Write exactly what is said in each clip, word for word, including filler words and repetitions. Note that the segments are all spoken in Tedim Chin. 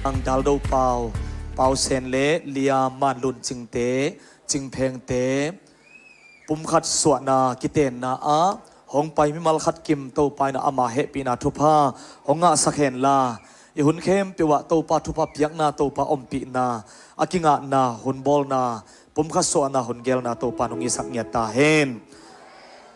Ang Daldo Pau, Pau Sen le Lia Man Lun Cingte, Cingphengte, pumkhat suahna kitenna ah hong pai mimal khat kim Topa in ah ama hehpihna thupha hong ngahsak henla, i hun khempeuh ah Topa thupha piakna, Topa ompihna, a kingahna hun bawlna, pumkhat suahna hun gelna Topa in hong hisak ngiat ta hen.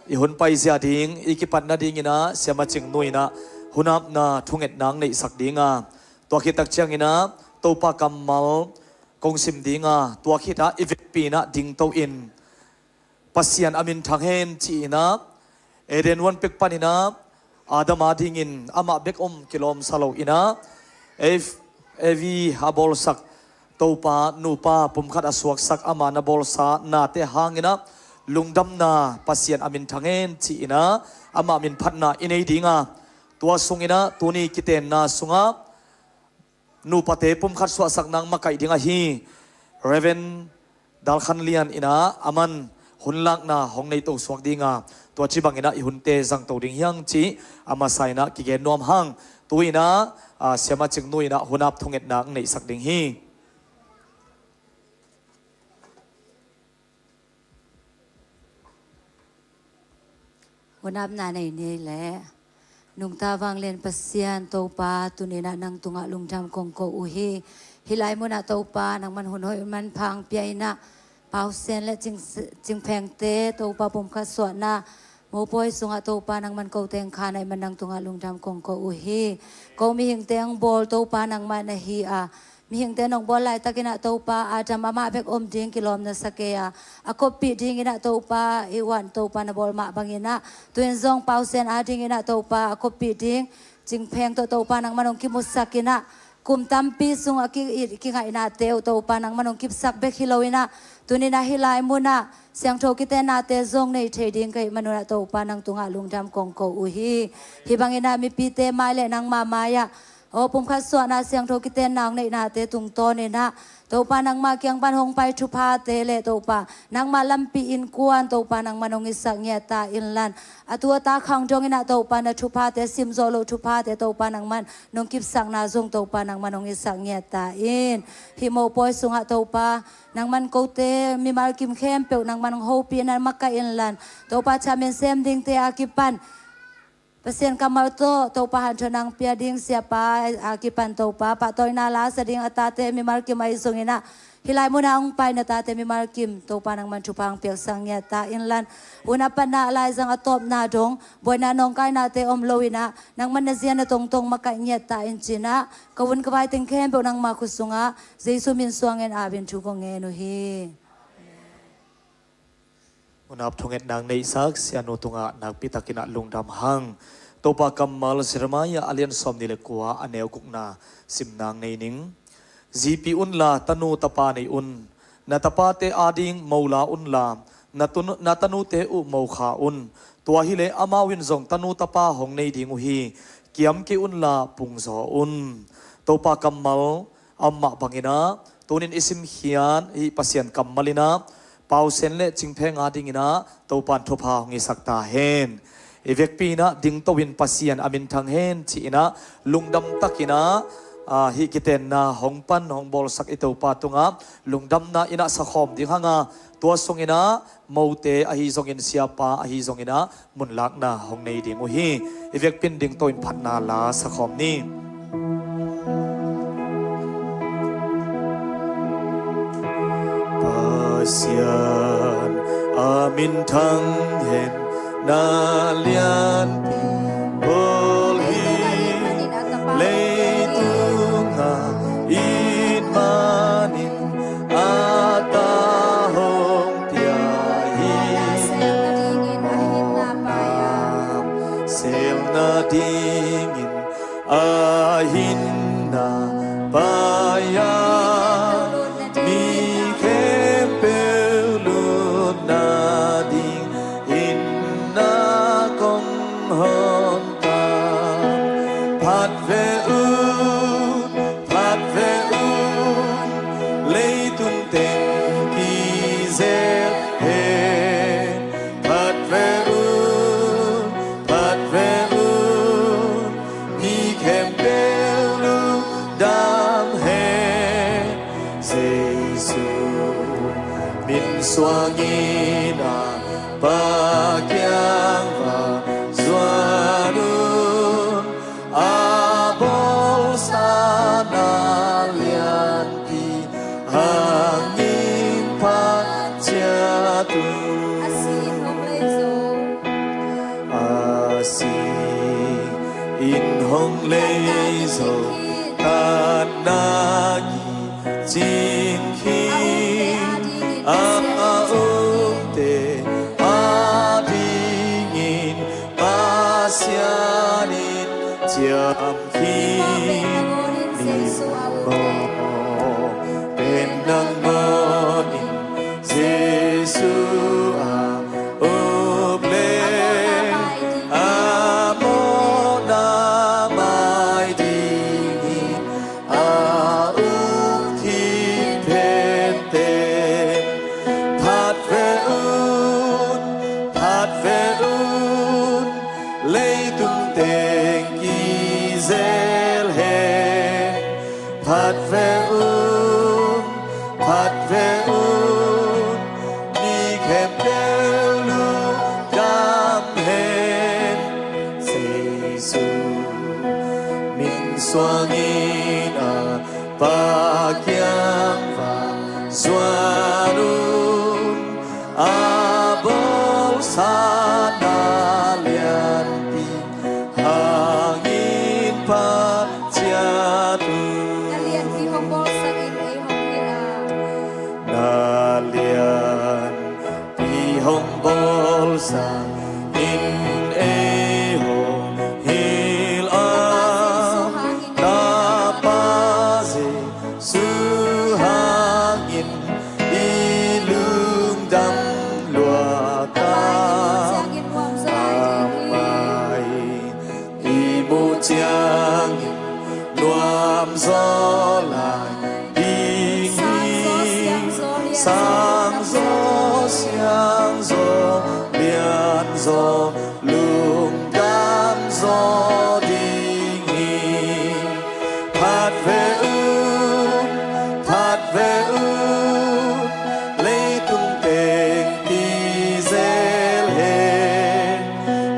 I hun paizia ding, i kipat nadingin ah Siama Cing Nu in ah hun apna thungetna hong neihsak ding a, tua khit tak ciangin ah Topa kammal kong sim ding a, tua khit ah i vekpi in ah dingto in, Pasian a minthang hen ci-in ah, Eden huan pek panin ah Adam adingin amah bek om kilawmsa lo in ah, Ev-, Evi a bawlsak Topa, nupa pumkhat a suaksak ama na bawlsa nate hangin ah lungdamna, Pasian a minthang hen ci-in ah amah minphatna i nei ding a, tua sungin ah tuni kitenna sungah nupate pumkhat suahsak nang makaih ding ahi Reverend Dal Khan Lian in ah aman hun lakna hong nei to suak ding a, tua ci bangin ah i hunte zangto ding hi hang ci a masa in ah kigen nuam hang. Tu in ah, ah, Siama Cing Nu in ah hun ap thungetna hong neihsak ding hi. Hun apna nei ni leh. Nungta vanglian Pasian Topa, tuni in ah nang tungah lungdam kong ko uh hi. Hih lai munah Topa nangman hun hoih manpha hong pia in ah, Pau Sen le Cing, Cingphengte Topa pumkhat suahna mopawi sungah Topa nangman ko teng kha na ih man nang tungah lungdam kong ko uh hi. Ko mihingte hong bawl Topa nangmah na hi a, mihingte nong bawl laitakin ah Topa, Adam amah bek om ding kilawm na sa kei a, a koppih dingin ah Topa, i uan Topa na bawl mah bangin ah, tu in zong Pau Sen adingin ah Topa, a koppih ding Cingpheng tawh Topa nangman hong kimusak in ah, kum tampi sung a ki, i, kingaihnate uh Topa nangman hong kipsak bek hi lo in ah, tuni in ah hih lai munah siangtho kitennate zong nei thei ding ka hih manun ah Topa nang tungah lungdam kong ko uh hi. Hih bangin ah mipite mai le nangma mai-ah, aw, pumkhat suahna siangtho kitenna hong neihnate tungtawn in ah, Topa nangma kiang pan hong pai thuphate le Topa nangma lampi innkuan Topa nangman hong hisak ngiat ta in lan, a tu a ta khang dongin ah Topa na thuphate, simzawh loh thuphate Topa nangman nong kipsakna zong Topa nangman hong hisak ngiat ta in. Hih mopawi sungah Topa nangman kote mimal kim khempeuh nangman hong hopih in ah makaih in lan, Topa thamen sem dingte a kipan Pasian kammal tawh Topa hanthawn nang pia ding siapa a kipan Topa pahtawina la sa ding a tate mimal kim ahi zongin ah, hih lai munah hong pai na tate mimal kim Topa nangman thupha hong piaksak ngiat ta in lan, hun a patna, laizang a tawpna dong buaina nawngkainate om lo in ah, nangman na zia na tongtong makaih ngiat ta in ci-in ah, ka hun ka vai teng khempeuh nangma khut sungah Jesu min suangin ap in thu kong ngen uh hi. Hun ap thungetna hong neihsak Sianu tungah nakpi takin ah lungdam hang. Topa kammal Jeremiah a lian sawmnih le kua, a neu gukna simna hong nei ning. Zipi unla tanu tapa nei un. Na tapate ading mo la unla, na tun-, na tanute uh mo kha un. Tua hileh amau in zong tanu tapa hong nei ding uh hi. Kiam kei unla pungzaw un. Topa kammal a om mah bangin ah, tunin i simkhiat hih Pasian kammal in ah, Pau Sen le Cingpheng adingin ah Topa in thupha hong hisak ta hen. I vekpi in ah dingto in Pasian a minthang hen ci-in ah, lungdam takin ah, ah, hih kitenna hong pan hong bawlsak i Topa tungah lungdamna in ah sakhawm ding hang a, tua sungin ah mote ahi zongin, siapa ahi zongin ah munlakna hong nei ding uh hi. I vekpi in dingto in phatna la sakhawm ni. Pasian a minthang hen, na lianpi pawl hi. Leitungah it manin a ta hong pia hi. Selna dingin a hinna pai-a, mi khempeuh lutna ding hinna kong hawm ta. Phat ve un, phat ve un, leitung teng kizel hen. Phat ve un, phat ve un, mi khempeuh lungdam suangin a Pa kiang va zuan un, a bawlsa na lianpi hangin phat ciat un. A si in hong lei zo. A si in hong lei zo. Tatna kicing hi. A umte adingin Pasian in ciam hi. Ni maw pen nang mawh in Jesu a up leng, a mawhna mai ding hi. A up khit phetten phat ve un, phat ve un, leitung teng kizel hen. Phat ve un, phat ve un, mi khempeuh lungdam hen. Jesu min suangin a Pa kiang va zuan un, a bawlsa na lianpi hangin phat ciat un. Na lianpi hong bawlsak in ei hong hilh a. Na lianpi hong bawlsak in ei hong hilh a. Tapa Jesu hangin i lungdam lua ta. Amah i muh ciangin nuamzaw lai ding hi. Sangzaw siangzaw lianzaw lungdamzaw ding hi. Phat ve un, phat ve un, leitung teng kizel hen.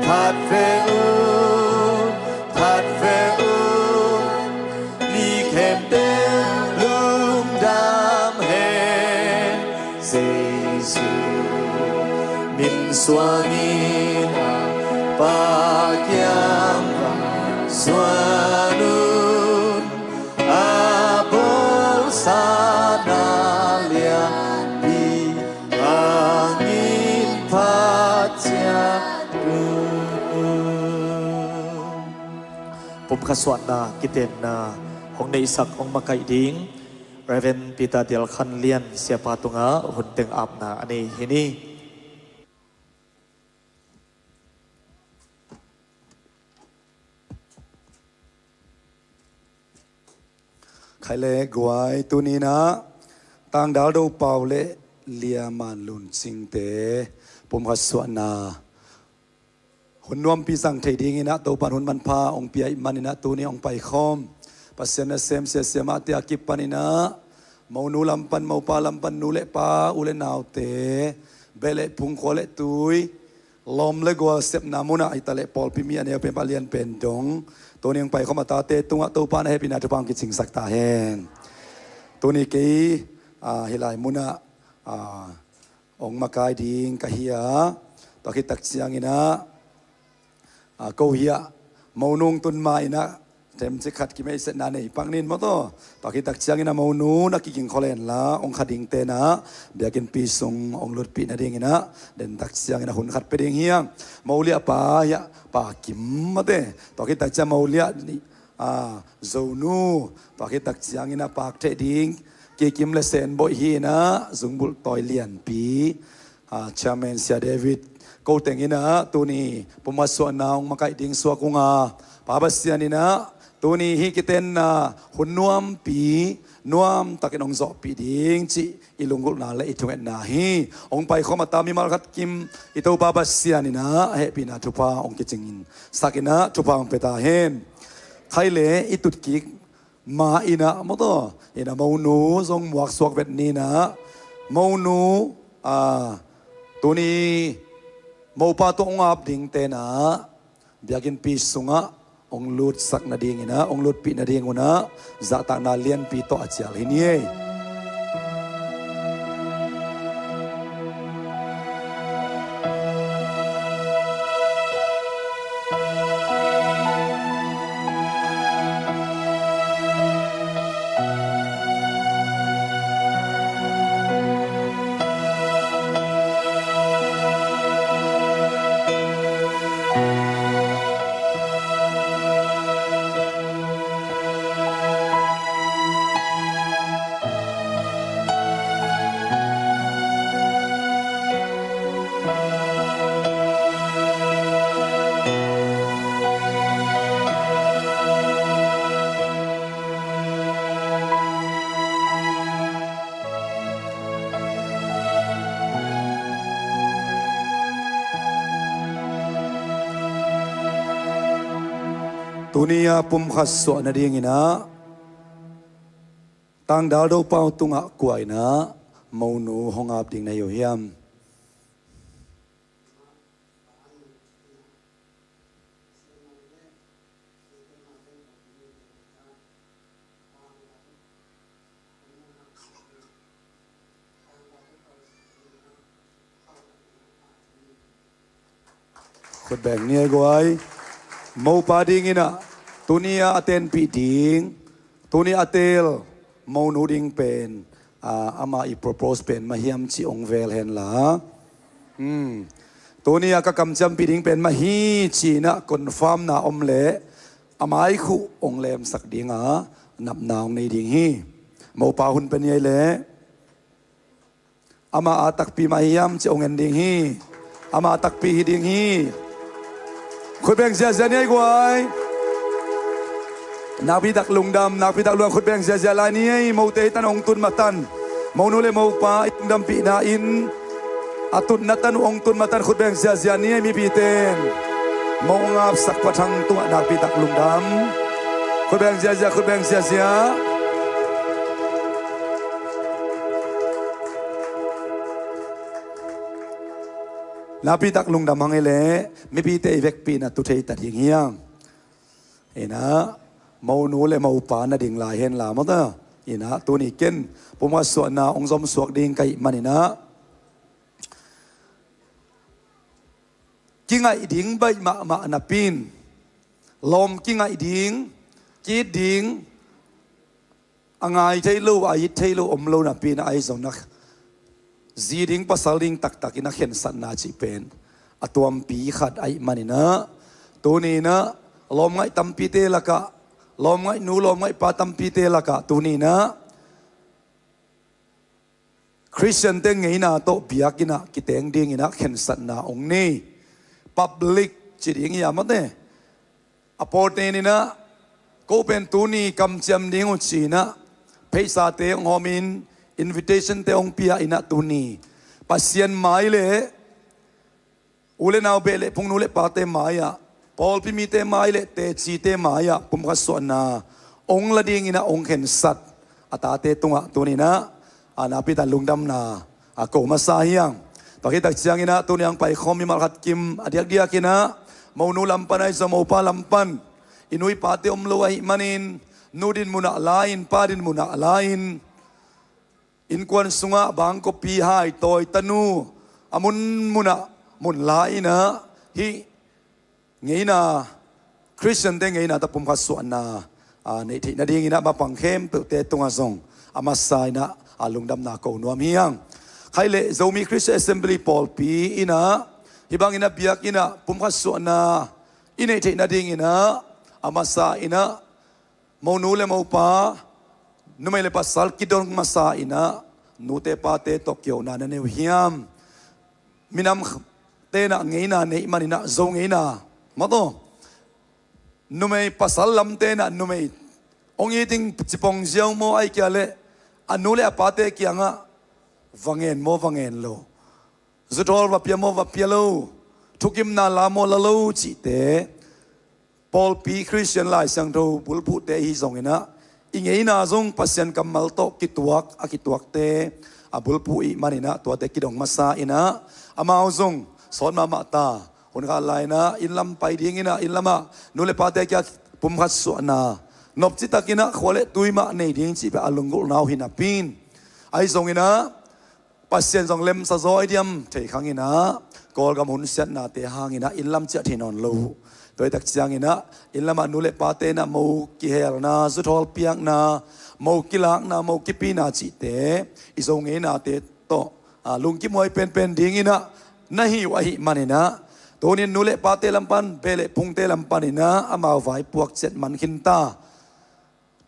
Phat ve un, phat ve un, mi khempeuh lungdam hen. Jesu min suangin a Pa kiang va zuan un, a bawlsa na lianpi hangin phat ciat un. Pumkhat suahna kitenna hong neihsak hong makaih ding Reverend Peter Dial Khan Lian Siapa tungah hun teng apna a nei hi ni. Khai le guai, tuni-in ah Tangdal Do Pau le Lia Man Lun Cingte pumkhat suahna hun nuampi zang thei dingin ah Topa'n hun manpha hong pia ahih manin ah tuni hong paikhawm Pasian nasem siasia mahte a kipanin ah monu lam pan, mopa lam pan, nu le pa, u le naute, beh le phung, khua le tui, lawm le gual sepna munah hi ta leh pawlpi mi a neu pen, a lian pen dong tuni hong paikhawm a tate tungah Topa'n a hehpihna thupha hong kicingsak ta hen. Tuni kei, ah, hih lai munah, ah, hong makai ding ka hi a, tua khit tak ciangin ah, ah, ko hi a, monu tun ma-in ah themcik khat kimeisetna nei pak ning maw taw. Tua khit tak ciangin ah monu na kiging khol hen la, hong kha dingte'n ah biakinnpi sung hong lutpih nadingin ah den tak ciangin ah hun khat pia ding hi hang. Moliah pa hi a, Pa Kim maw te. Tua khit tak ciang Moliah ni, ah, Zonu, tua khit tak ciangin ah pak thei ding Kikim le Senboih hi-in ah, Zungbulh Tawi Lianpi, ah, Chairman Sia David, ko teng in ah tuni pumkhat suahna hong makaih ding suak ung a, Pa Pasian in ah tuni hih kitenna hun nuampi nuamtakin hong zawhpih ding cih i lunggulhna le i thungetna hi. Hong paikhawm a ta mimal khat kim i Topa Pasian in ah a hehpihna thupha hong kicingsak in ah thupha hong pia ta hen. Khai le i tutkik ma-in ah maw taw, in ah monu zong muak suak vet ni in ah, monu A, tuni mopa tawh hong ap ding tenah biakinnpi sungah hong lutsak nadinginah, hong lutpih nadingunah zahtakna lianpi tawh a cial hi ni ei. Tuni-a pumkhat suah nadinginah tangdal dopau tungah kua inah monu hong ap ding na hi uh hiam? Khut beng ni ei guai. Mopa dinginah tuni-a a tenpih ding, tuni a teel monu ding pen, a, ama i propose pen mah hiam ci hong vel henla. Hmm. Tuni-a ka kamciampih ding pen mah hi ci-inah confirm na om leh a maikhuh hong lemsak dinga napna hong nei ding hi. Mopa hun pen hi ei leh ama a takpi mah hiam ci hong en ding hi. Ama a takpi hi ding hi. Khut beng ziazia ni ei guai. Nakpi tak lungdam, nakpi tak lungdam, khut beng ziazia lai ni ei. Mote hi tan hong tun matan, monu le mopa i lungdampihna in a tutna tan uh hong tun matan khut beng ziazia ni ei. Mipite in mo hong apsak Pa Thang tungah nakpi tak lungdam. Khut beng ziazia, khut beng ziazia. Nakpi tak lungdam hang ei leh mipite i vekpi inah tu thei ta ding hiang. Inah monu le mopa na ding lai henla mawta. Inah tuni ken pumkhat suahna hong zomsuak ding ka hih maninah kingaih ding baih mahmah napi-in, lawm kingaih ding, ki-it ding a ngai thei lo, a it thei lo om lo napi-in, ahi zongin ah zi ding pasal ding taktakin a khensatna cih pen a tuampi khat ahih maninah, tuni inah lawmngaih tampite lakah, lawmngaih nu lawmngaih pa tampite lakah tuni inah Khristiante ngeina tawh biakinn ah kiteng dinginah khensatna hong nei. Public ci ding hi a mawte. A pawlten inah ko pen tuni kamciam ding uh ci-inah pheisate hong hawmin, invitationte hong pia inah tuni Pasian mai le u le nau beh le phungnu le pate mai-ah, pawlpi mite mai le tecite mai-ah pumkhat suahna hong la dinginah hong khensat a tate tungah tuni inah a nakpi tak lungdamna a ko masa hi hang. Tua khit tak cianginah tuni hong paikhawm mimal khat kim a diakdiakinah monu lam pan ahi zong mopa lam pan i nu i pate om lo ahih manin, nu din munah la-in, pa din munah la-in, innkuan sungah bangkawpi hai tawi tanu a munmunah mun la-inah hih ngeina, Khristiante ngeina tawh pumkhat suahna a neih theih nadinginah mapang khempeuhte tungah zong a masa inah a lungdamna ko nuam hi hang. Khaih leh Zomi Christian Assembly pawlpi inah hih bangin a biakinn ah pumkhat suahna i neih theih nadinginah a masa inah monu le mopa, numei le pasal kidong masa inah nute pate tawh kiona na nei uh hiam? Minam tenah ngeina neih maninah Zo ngeina mawtaw, numei pasal lam tenah numei hong it ing ci pong ziau maw, ahih kei leh a nu le a pate kiangah va ngen maw, va ngen lo, zuthawl va pia maw, va pia lo, thukimna la maw, la lo cihte, pawlpi Khristian Lai Siangtho bulphuhte ahi zonginah i ngeina zong Pasian kammal tawh kituak, a kituakte a bulphuh ih maninah tuate kidong masa inah amau zong sawt mahmah ta. Hun khat lai-inah inn lam pai dinginah inn lamah nu le pate kia pumkhat suahna nopci takinah khua le tui mah nei ding cih pia a lunggulhna uh hi napi-in, ahi zonginah Pasian zong lemsa zaw i diam thei khanginah Kawlgam hun siatnate hanginah inn lam ciah thei nawn lo uh. Tua i tak cianginah inn lamah nu le pate inah mo kihelna, zuthawl piakna, mo kilakna, mo kipina cihte i Zo ngeinate tawh, a, lungkimhuai penpen dinginah na hi uh ahih maninah tunin nu le pate lam pan, beh le phungte lam paninah amau vaipuak ciat man khin ta.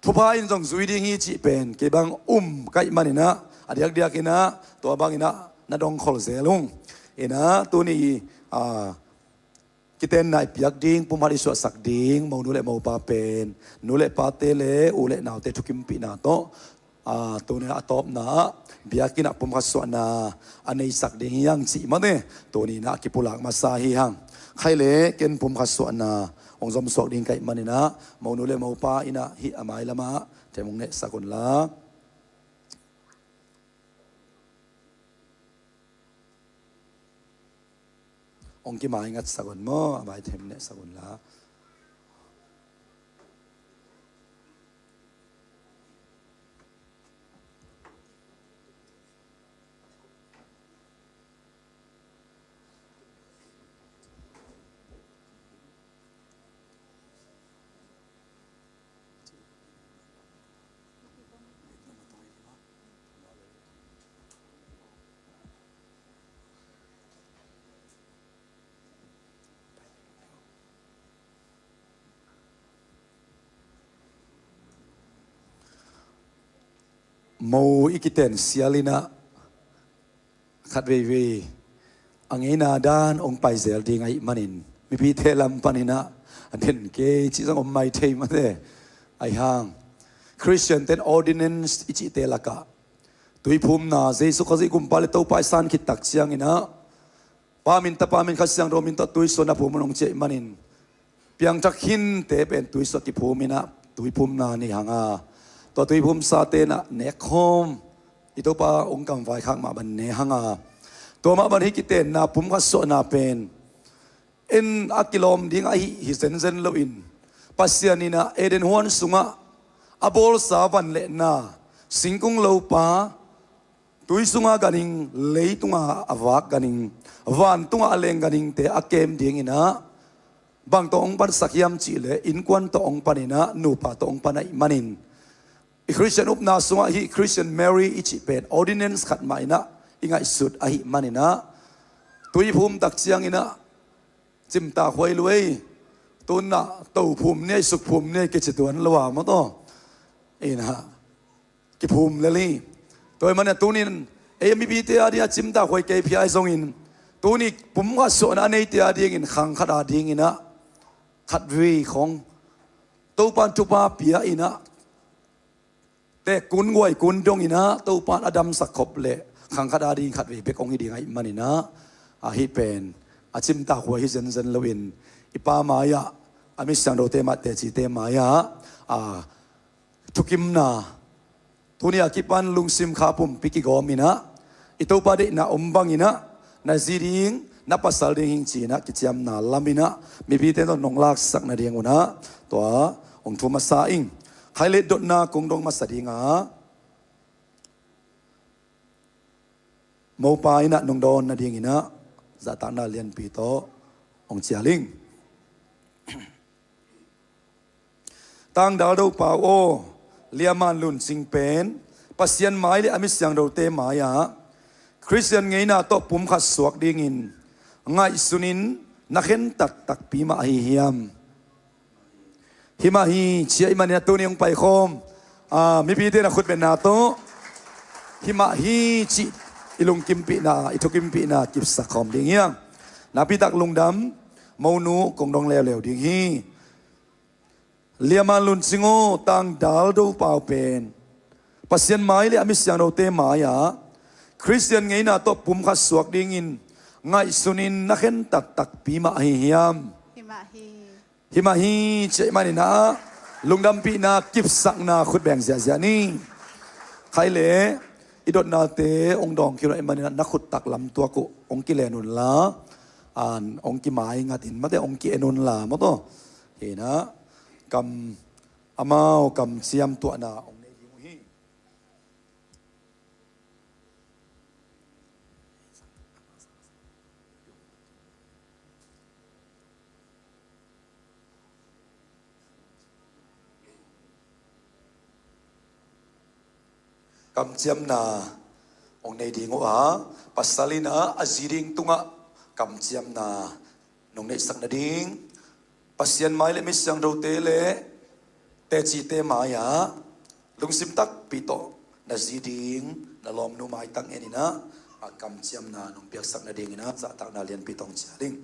Thupha in zong zui ding hi cih pen kei bang um ka hih maninah a diakdiakinah tua banginah na dongkhol zel ung. Inah tuni, a, kitenna i piak ding, pumkhat i suahsak ding mo nu le mopa pen nu le pate le u le naute thukimpihna tawh, a, tuni a tawpna ah biakinnah pumkhat suahna a neisak ding hi hang cih mate tuninah a kipulak masa hi hang. Khaile ken pumkhat suahna hong zomsuak ding ka hih maninah mo nu le mopa inah hih a mai lamah them hong nehsak unla. Hong kimai ngatsak un maw, a mai them nehsak unla. Mo i kiten sial inah khat veivei a ngeina dan hong paizel ding ahih manin mipite lam paninah a den kei cih zong om mai thei mate. Ahi hang Khristian ten ordinance i cihte lakah tuiphumna, Jesu Khazih Gumpa le Topa i san khit tak cianginah Pa min, Tapa min, Kha Siangtho min tawh tuisuah na phum un hong ci ahih manin piangthak khinte pen tuisuah kiphum inah tuiphumna nei hanga tua tuiphumsa tenah nekkhawm i Topa hong kam vaikhak mah ban ne hanga tua mah ban hih kitenna pumkhat suahna pen en a kilawm ding ahi hi zenzen loin Pasian inah Eden huan sungah a bawlsa van le na, singkung lopa, tui sunga ganhing, leitunga a vak ganhing, vantunga a leng ganhingte a kem dinginah bang tawh hong pansak hiam cihleh innkuan tawh hong paninah nupa tawh hong pan ahih manin i Khristian upna sungah hih Khristian marriage i cih pen ordinance khat mah inah i ngaihsut ahih maninah tuiphum tak cianginah cimtak huai luai. Tunah tophum niai, sukphum niai kici tuan lo a maw taw. Inah kiphum lel hi. Tua ahih manin tunin ei mipite a dingah cimtak huai kei phial zongin tuni pumkhat suahna a neite a dingin khang khat a dinginah khat vei khong Topan thupha pia inah tekkun guaikun donginah Topan a damsak khop leh khang khat a ding khat vei bek hong hi ding ahih maninah ahi pen a cimtak huai hi zenzen loin i Pa mai-ah, a mi siangthote mah, tecite mai-ah, a, thukimna tuni a kipan lungsim kha pumpi kigawm inah i Topa deihna om banginah na zi ding, na pasal ding hing cinah kiciamna laminah mipite tawh nong laksak nadingunah tua hong thu masa ing. Khaile dotna kong dong masa dinga mopa inah nong dawn nadinginah zahtakna lianpi tawh hong cial ing. Tangdal Dopau aw, Liaman Lun Cing pen Pasian mai le a mi siangthote mai-ah Khristian ngeina tawh pumkhat suak dingin ngaihsunin na khentat takpi mah ahi hiam? Himah hi, ci ahih manin a tuni hong paikhawm, a, mipite na khutbetna tawh himah hi cih i lungkimpihna, i thukimpihna kipsak khawm ding hi hang. Nakpitak lungdam, monu kong dong leuleu ding hi. Liaman Lun Cing aw, Tangdal Dopau pen Pasian mai le a mi siangthote mai-ah Khristian ngeina tawh pumkhat suak dingin ngaihsunin na khentat takpi mah ahi hiam? Himah hi. Himah hi, ci ahih maninah lungdampihna, kipsakna khut beng ziahziah ni. Khaile, I dotnate hong dawng khin uh ahih manin ah na khut taklam tuak uh hong kilen un la, an hong kimai ngat in mate hong ki-en un la maw taw. Hi in ah kam, amau kamciam tuahna hong nei ding uh hi. Kamciamna hong nei ding uh a, pasal in ah a zi ding tungah kamciamna nong neihsak nading, Pasian mai le mi siangthote le tecite mai-ah lungsim takpi tawh na zi ding na lawmnu maitang en in ah, a kamciamna nong piaksak nadingin ah zahtakna lianpi tawh hong cial ing.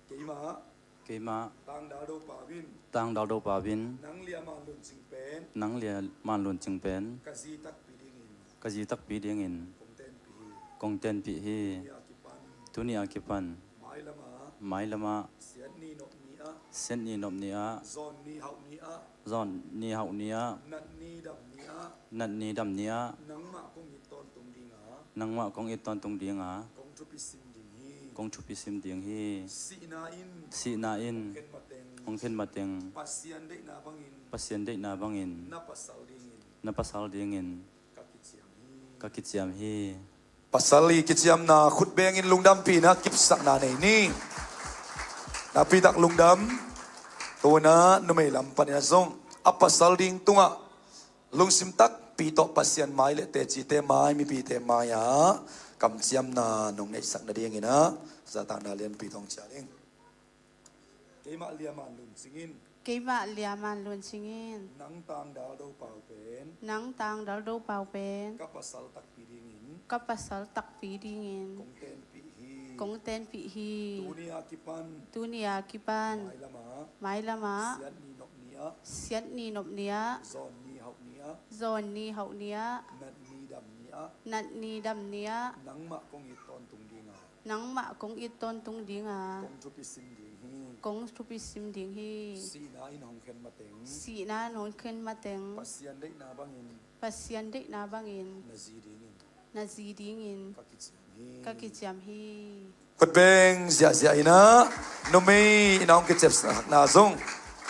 Keimah, keimah, Tangdal Do Pau in, Tangdal Do Pau in, nang Lia Man Lun Cing pen, nang Lia Man Lun Cing pen, ka zi takpi dingin, ka zi takpi dingin kong tenpih hi, kong tenpih hi. Tuni a kipan, tuni a kipan, mailamah, mailamah, siatni nopni ah, siatni nopni ah, zawn ni hauh ni ah, zawn ni hauh ni ah, nat ni dam ni ah, nat ni dam ni ah, nangmah kong it tawntung ding a, nangmah kong it tawntung ding a, kong thupi sim ding hi, kong thupi sim ding hi. Sihna in, sihna in, hong khen mateng, hong khen mateng, Pasian deihna bangin, Pasian deihna bangin, na pasal dingin, na pasal dingin, ka kiciam hi, ka kiciam hi. Pasal i kiciamna khut bengin lungdampihna kipsakna nei ni. Nakpi tak lungdam. Tu in ah numei lam panin ah zong a pasal ding tungah lungsim takpi tawh Pasian mai le tecite mai, mipite mai-ah kamciamna nong neihsak nadingin ah zahtakna lianpi tawh hong cial ing. Keimah Lia Man Lun Cing in, keimah Lia Man Lun Cing in, nang Tangdal Do Pau pen, nang Tangdal Do Pau pen, ka pasal takpi dingin, ka pasal takpi dingin, kong tenpih hi, kong tenpih hi. Tuni a kipan, tuni a kipan, mailamah, mailamah, siatni nopni ah, siatni nopni ah, zawn ni hauh ni ah, zawn ni hauh ni ah, nat ni dam ni ah, nat ni dam ni ah, nangmah kong it tawntung ding a, nangmah kong it tawntung ding a, kong thupi sim ding hi, kong thupi sim ding hi. Sihna in hong khen mateng, sihna in hong khen mateng, Pasian deihna bangin, Pasian deihna bangin, na zi dingin, na zi dingin, ka kiciam hi, ka kiciam hi. Khut beng ziahziah in ah numei in ah hong kiciamsakna zong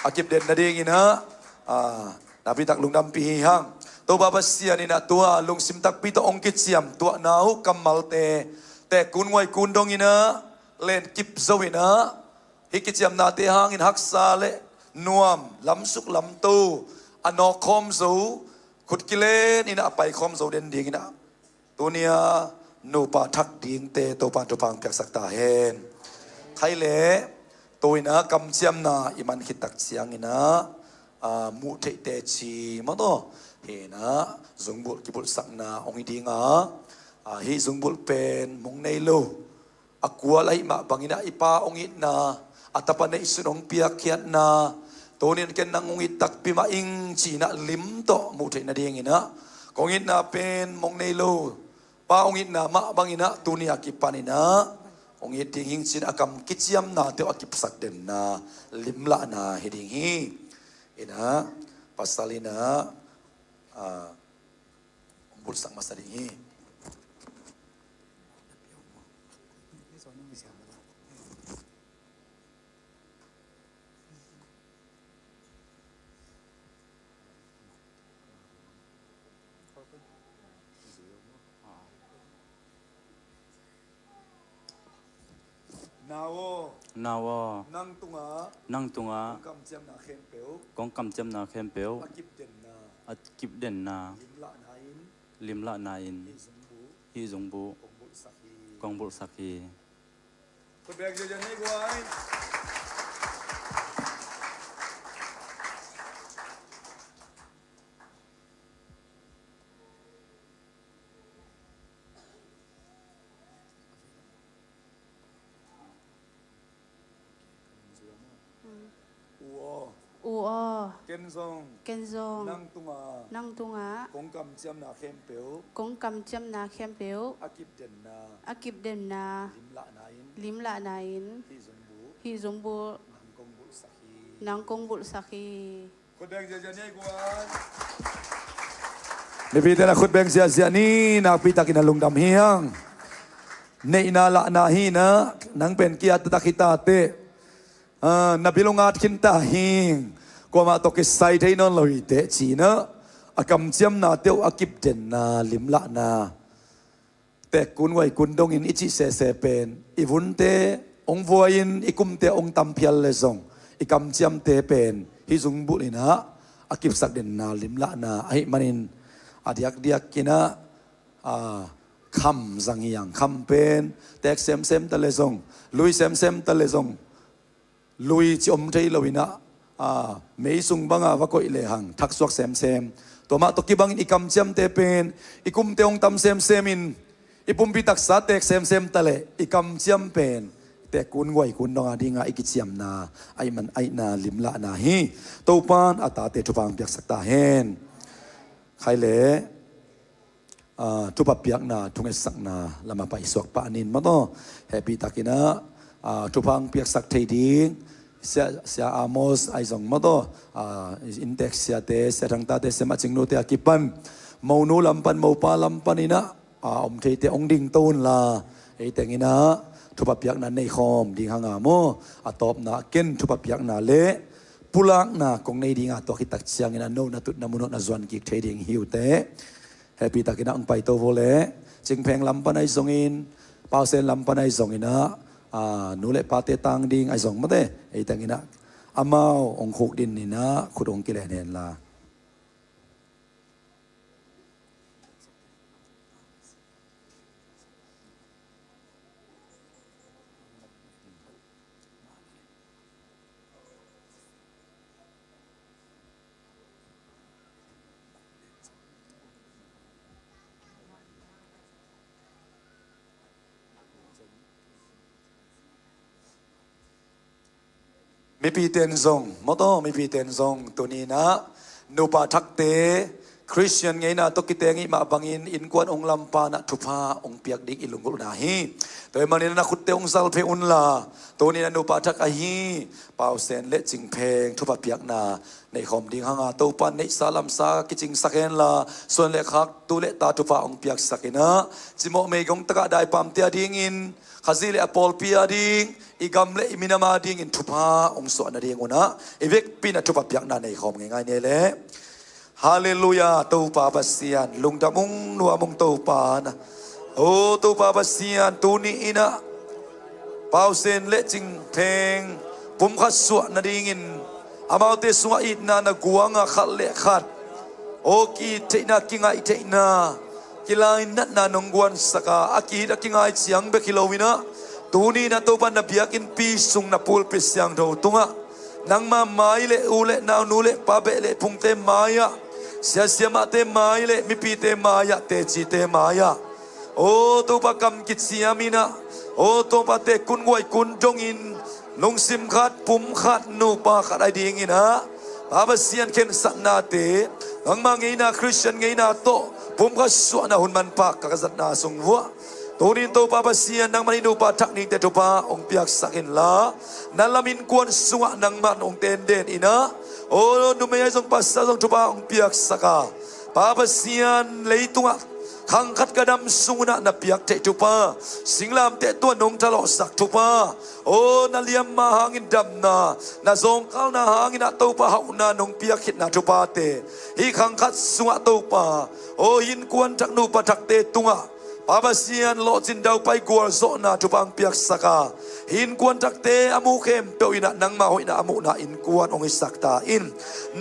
a kipden nadingin ah, ah, nakpi tak lungdampih hi hang. Topa Pasian in ah tua lungsim takpi tawh hong kiciam tuahna uh kammalte tekun nguaikun dongin ah lenkip zo in ah, hih kiciamnate hangin haksa le nuam, lamsuk lamto a nawkkhawm zo, khut kilen in ah a paikhawm zo den dingin ah, tuni a nupa thak dingte Topa in thupha hong piaksak ta hen. Khai le, tu in ah kamciamna i man khit tak ciangin ah, ah, muh theih teci maw taw, hi in ah zungbulh kibulhsakna hong hi ding a, ah, hih zungbulh pen mong nei lo, a kual ahih mah bangin ah i Pa hong itna, a Tapa neihsun hong piakkhiatna, tuni in ken nang hong it takpi mah ing ci in ah lim tawh muh theih nadingin ah kong itna pen mong nei lo, Pa hong itna mah bangin ah tuni a kipan in ah hong it ding hing ci in ah a kam kiciamnate uh a kipsak denna limlahna hi ding hi. In ah pasal in ah, ah, hong bulhsak masa ding hi. Nau aw. Nau aw. Nang tungah. Nang tungah. Kong kamciamna khempeuh. Kong kamciamna khempeuh. A kipdenna. A kipdenna. Limlahna in. Limlahna in. Hih zungbuh. Hih zungbuh. Kong bulhsak hi. Kong bulhsak hi. Khut beng ziahziah ni guai. Mm. U aw. U aw. Ken zong. Ken zong. Nang tungah. Nang tungah. Kong kamciamna khempeuh. Kong kamciamna khempeuh. A kipdenna. A kipdenna. Limlahna in. Limlahna in. Hih zungbuh. Hih zungbuh. Nang kong bulhsak hi. Nang kong bulhsak hi. Khut beng ziahziah ni guai. Mipite na khut beng ziahziah ni, nakpi takin a lungdam hi hang. Neihna lahna hi na, nang pen kia taktak hi ta teh. Ah, na bil hong at khin ta hi. Kuamah tawh kisai thei nawn lo hi teh ci na. A kamciamnate uh a kipdenna limlahna. Tekkun guaikun dongin i cih sese pen i vunte hong vuai-in i kumte hong tam phial le zong i kamciamte pen hih zungbulh in ah a kipsak denna limlahna ahih manin a diakdiak in ah, a, kham zang hi hang. Kham pen teek semsem ta le zong, lui semsem ta le zong, lui ci om thei lo in ah, a, mei sung banga va koih lehang thaksuak semsem. Tua mah tawh kibangin i kamciamte pen i kumte hong tam semsem in, i pumpi taksa teek semsem ta leh i kamciam pen tekkun guaikun donga dinga i kiciamna ahih man ahihna limlahna hi. Topan a tate thupha hong piaksak ta hen. Khai leh, ah, thupha piakna, thungetsakna lama paisuak pah ning maw taw. Hehpih takin ah, ah, thupha hong piaksak thei ding Sia, Sia Amos ahi zong maw taw, ah, inntek siate, Sia Thangtate, Sia Macing nute a kipan, monu lam pan, mopa lam pan in ah, ah, om theite hong dingto unla, ei teng in ah thupha piakna nei khawm ding hang a maw. A tawpna ken thupha piakna le pulakna kong nei ding a, tua khit tak ciangin ah no na tut na mu nawh, na zuan kik thei ding hi uh teh. Hehpih takin ah hong paito vo leh, Cingpheng lam pan ahi zongin, Pausen lam pan ahi zongin ah, ah, nu le pate tang ding ahi zong maw te, ei teng in ah amau hong khukdin in ah khut hong kilen henla. Mipite in zong maw taw, mipite in zong tuni in ah nupa thakte Khristian ngeina tawh kiteng i hih mah bangin innkuan hong lampa in ah thupha hong piak ding i lunggulhna hi. Tua ahih manin ah na khutte hong zal phei unla, tuni in ah nupa thak ahi Pausen le Cingpheng thupha piakna nei khawm ding hang a, Topa in neihsa lamsa kicingsak henla, suan le khak tu le ta thupha hong piaksak in ah, cimawh meigong takah daipamte a dingin, Khazih le a pawlpi a ding, i gam le i minam a dingin thupha hong suah nading un ah, i vekpi in ah thupha piakna nei khawm ngeingai ni leh. Halleluiah, Topa Pasian, lungdam ung, nuam ung Topa na. O Topa Pasian, tuni in ah Pausen le Cingpheng pumkhat suah nadingin amaute sungah itna na guang a, khat le khat, o, ki-it theihna, kingaih theihna, kilainatna nong guansak a, a ki-it a kingai ciang bek hi lo in ah, tuni in ah Topa na biakinnpi sung, na pulpit siangtho tungah nangma mai le u le nau, nu le pa, beh le phungte mai-ah, sia siamahte mai le mipite mai-ah, tecite mai-ah, o Topa, kam kiciam in ah, o Topa, tekkun guaikun dongin lungsim khat, pum khat, nupa khat a dingin ah, Pa Pasian, khensatnate, nangma ngeina, Khristian ngeina tawh pumkhat suahna hun manpha ka zatna sung vuah. Tuni in Topa Pasian, nangman hih nupa thak ningte thupha hong piaksak inla, na lam innkuan sungah nangman hong tenden in ah, o, numei ahi zong pasal zong thupha hong piaksak a, Pa Pasian, leitungah khang khat ka dam sung un ah na piak theih thupha, singlamteh tua nong thalawhsak thupha, o, na liamma hangin damna, na zawngkalna hangin ah Topa hauhna nong piak khitna thuphate, hih khang khat sungah Topa, o, hih innkuan thak, nupa thakte tungah, Pa Pasian, lawhcin daupai gualzawhna thupha hong piaksak a, hih innkuan thakte a mu khempeuh in ah nangma hoihna a muhna innkuan hong hisak ta in.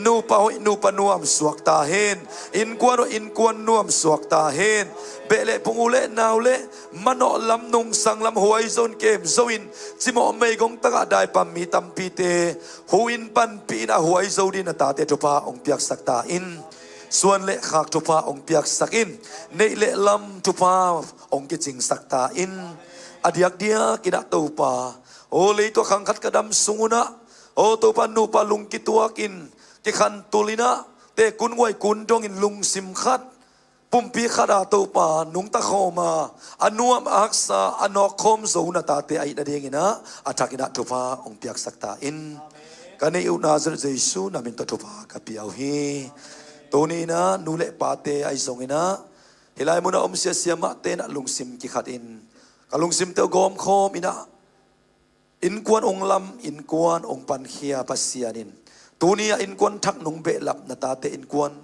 Nupa hoih nupa nuam suak ta hen. Innkuan hoih innkuan nuam suak ta hen. Beh le phung, u le nau le manawh lam, nungsang lam huai zo in, kem zo in, cimawh meigong takah daipam mi tampite hu in, panpih in ah huai zo dingin na tate thupha hong piaksak ta in. Suan le khak thupha hong piaksak in. Neih le lam thupha hong kicingsak ta in. A diakdiak in ah Topa, o, leitungah khang khat ka dam sung un ah, o Topa, nupa lungkituak in, kikhantul in ah, tekkun guaikun dongin lungsim khat, pumpi khat a Topa nungta khawm a, a nuam a haksa a nawk khawm zo na tate ahih nadingin ah a thak in ah thupha hong piaksak ta in. Ka neih uh Nazareth Jesu na min tawh thupha ka pia uh hi. Tuni inah nu le pate ahi zong inah hih lai munah om siasia mahte inah lungsim kikhat in ka lungsimte uh gawmkhawm inah innkuan ong lam, innkuan ong pankhia Pasian in tuni a innkuan thak nong behlap na tate innkuan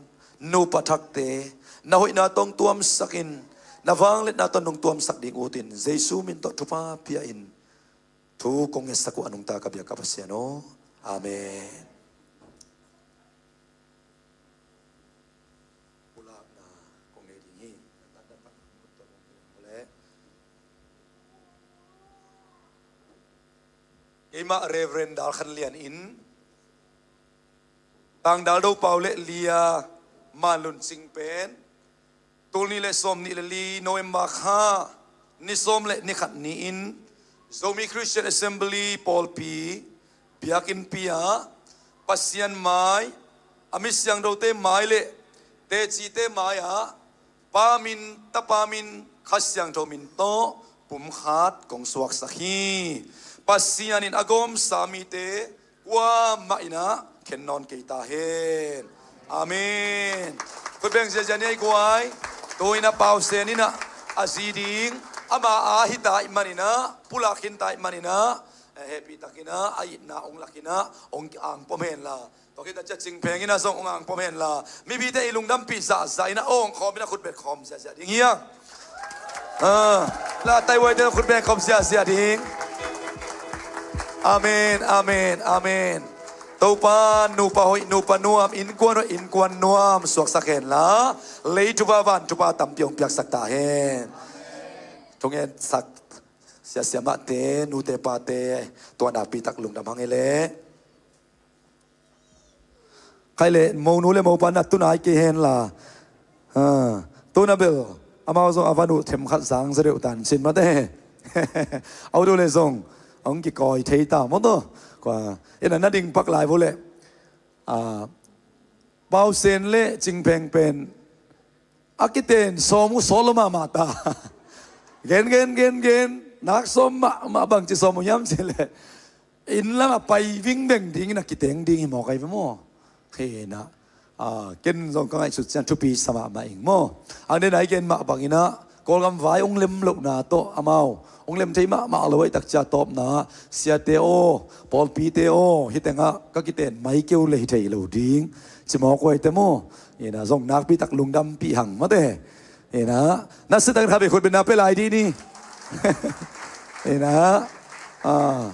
nupa thakte na hoihna tawh ong tuamsak in na vangliatna tawh nong tuamsak ding utin Jesu min tawh thupha pia in thu kong ngetsak uh a nungta ka biak ka Pasian aw. Amen. Pulakna kong nei ding hi. Na tan na pan khut tawh kong pulak leh. Keimah Reverend Dal Khan Lian in Tangdal Do Pau le Lia Manlun Cing pen tul nih le sawm nih le li November kha ni sawm le ni khat ni-in Zomi Christian Assembly pawlpi biakinnpi ah Pasian mai, a mi siangthote mai le tecite mai-ah Pa min, Tapa min, Kha Siangtho min tawh pumkhat kong suaksak hi. Pasian in a gawmsa mite kuamah inah khen nawn kei ta hen. Amen. Khut beng ziahziah ni ei guai. Tu inah Pausen inah a zi ding ama a hi ta ih man inah, pulak khin ta ih man inah, eh, hehpih tak inah a itna ong lak inah ong ang pom hen la. Tua khit a cia Cing Pheng inah zong ong ang pom hen la. Mipite i lungdampih zahzah inah ong khawm inah khut beng khawm ziahziah ding hiang. Ah, la taiwai te khut beng khawm ziahziah ding. Amen, amen, amen. Topa nupa hoih nupa nuam, innkuan hoih innkuan nuam suaksak hen la, lei thupha van thupha tampi hong piaksak ta hen. Thungetsak siasia mahte, nute pate, tua nakpi tak lungdam hang hi leh. Khai le monu le mopa na tu nai kei hen la. Ha, tu na bel amau zong a van uh themkhat zang za deuh tan cin mate. Au do le zong ong kikawi thei ta maw taw. Kua ina na ding pak lai vo le. Ah, Pausen le Cing Pheng pen a kiten sawm uh sawt lo mahmah ta. Gen, gen, gen, gen. Nak sawm mahmah, bangci sawm uh hiam cih leh inn lamah pai vingveng dingin a kiteng ding hi mawk ahi ve maw? Hi inah, ah, ken zong ka ngaihsut ciang thupi sa mahmah ing maw? Ang den ai gen mah bang inah Kawlgam vai ong lem lohna tawh amau ong lem thei mahmah lo aih tak cia tawpna siate aw, pawlpite aw, hih tengah ka kiten mai keu le hi thei lo ding ci mawk uh aih te maw? Inah zong nakpi tak lungdampih hang mate. Inah na si tak in kha bei khut beng na pia lai dih ni. Inah, ah,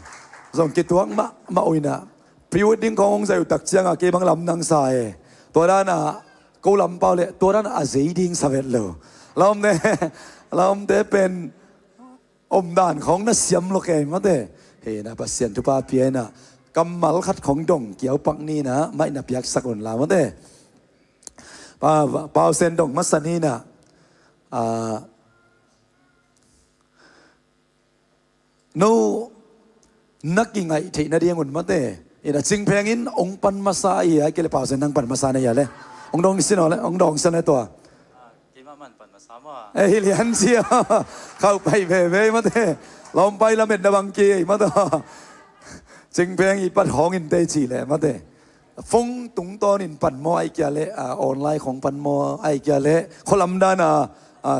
zong kituak mahmah uh inah pre-wedding khawng hong zai uh tak ciangah kei bang lamdang sa e. Tua danah ko lampau le tua danah a zei ding sa vet lo. Lamte, lamte pen omdan khawng na siam lo kei mate. Hei na Pasian thupha pia inah kammal khat khawng dong kiaupak ni inah maih na piaksak un la mate. Pa, Pausen dong masa ni inah, ah, no na kingaih theih nading un mate. Inah Cing Pheng in ong pan masa ahi a, kei le Pausen nang pan masa na hi a le. Ong dong sin aw le, ong dong sin le tua. Ah, keimah man pan masa maw. Eh, hi lian cia. Khauh pai veve mate. Lawmpai lamet na bang kei mate. Cing Pheng i pat hawng in tei ci le mate. Phone tungtawn in pan maw aih kia le, ah, online khawng pan maw aih kia le. Khualam dan a, ah,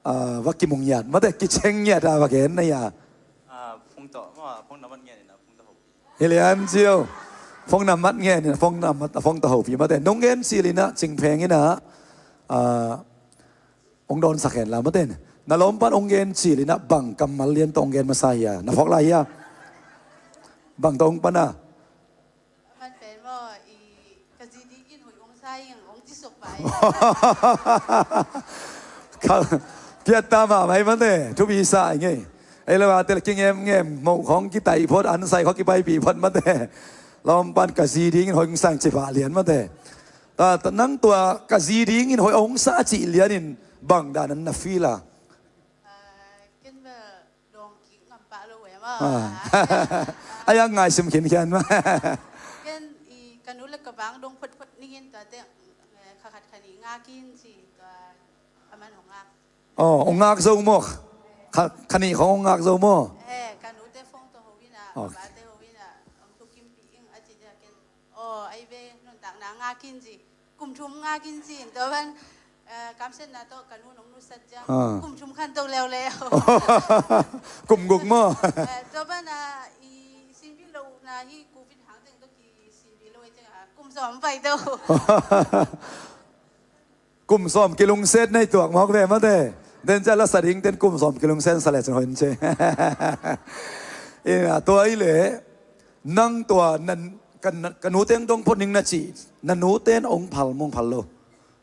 ah, va kimu ngiat mate, kiceng ngiat a va gen na hia. Ah, phone tawh, ma, phone na mat ngiat in a phone tawh hopi. Hi lian cio. Phone na mat ngiat in a phone na mat, a phone tawh hopi mate. Nong gen cil inah Cing Pheng inah, ah, ong dawnsak hen la mate. Na lawmpan ong gen cil inah bang kammal lian tawh ong gen masa hia. Na phawk lai hia. Bang tawh ong pan a. Man pen maw, i ka zi ding in hoih ong sa ing, ong ci suk pai. Ka piatta mahmah hi mate, thupi sa ing ei. Ei le vate le kingemngem, moh khawng kitaih phot, an sai khawng kipaipih phot mate. Lawmpan ka zi ding in hoih ong sa ing ci pah lian mate. Ta, ta nang tua ka zi ding in hoih ong sa cih lian in bang dan an na feel a. Ah, ken bel dawng kik ngam pah lo e maw. Ah. Ai ang ngai sim khinkhian maw. Ken i ka nu le ka bang dong photphot ning in tuate, eh, kha khat kha nih ngak in ci tua a man hong ngak. Oh, hong ngak zo maw? Kha, kha nih khawng hong ngak zo maw? Eh, ka nute phone tawh ho in a, okay, ka bate ho in a, hong thukimpih ing a ci dia ken. Oh, ai ve, nuntakna ngak in ci. Kum thum ngak in cin, tua ban, eh, kamsiatna tawh ka nu nong nusiat ciang, ah, kum thum khan to leuleu. Kum guk maw? Eh, tua ban, ah, i sinpi lohna hi Covid hang teng tawh kisinpi lo ei ciang, ah, kum sawm pai to. Kum sawm kilungset nei tuak mawk ve mate. Den ciang la sa ding ten kum sawm kilungset sa le cin hoin ce. Ina tua i le nang tua nan, ka, ka nu teng dong phot ning na ci, na nu ten ong phal mong phal lo.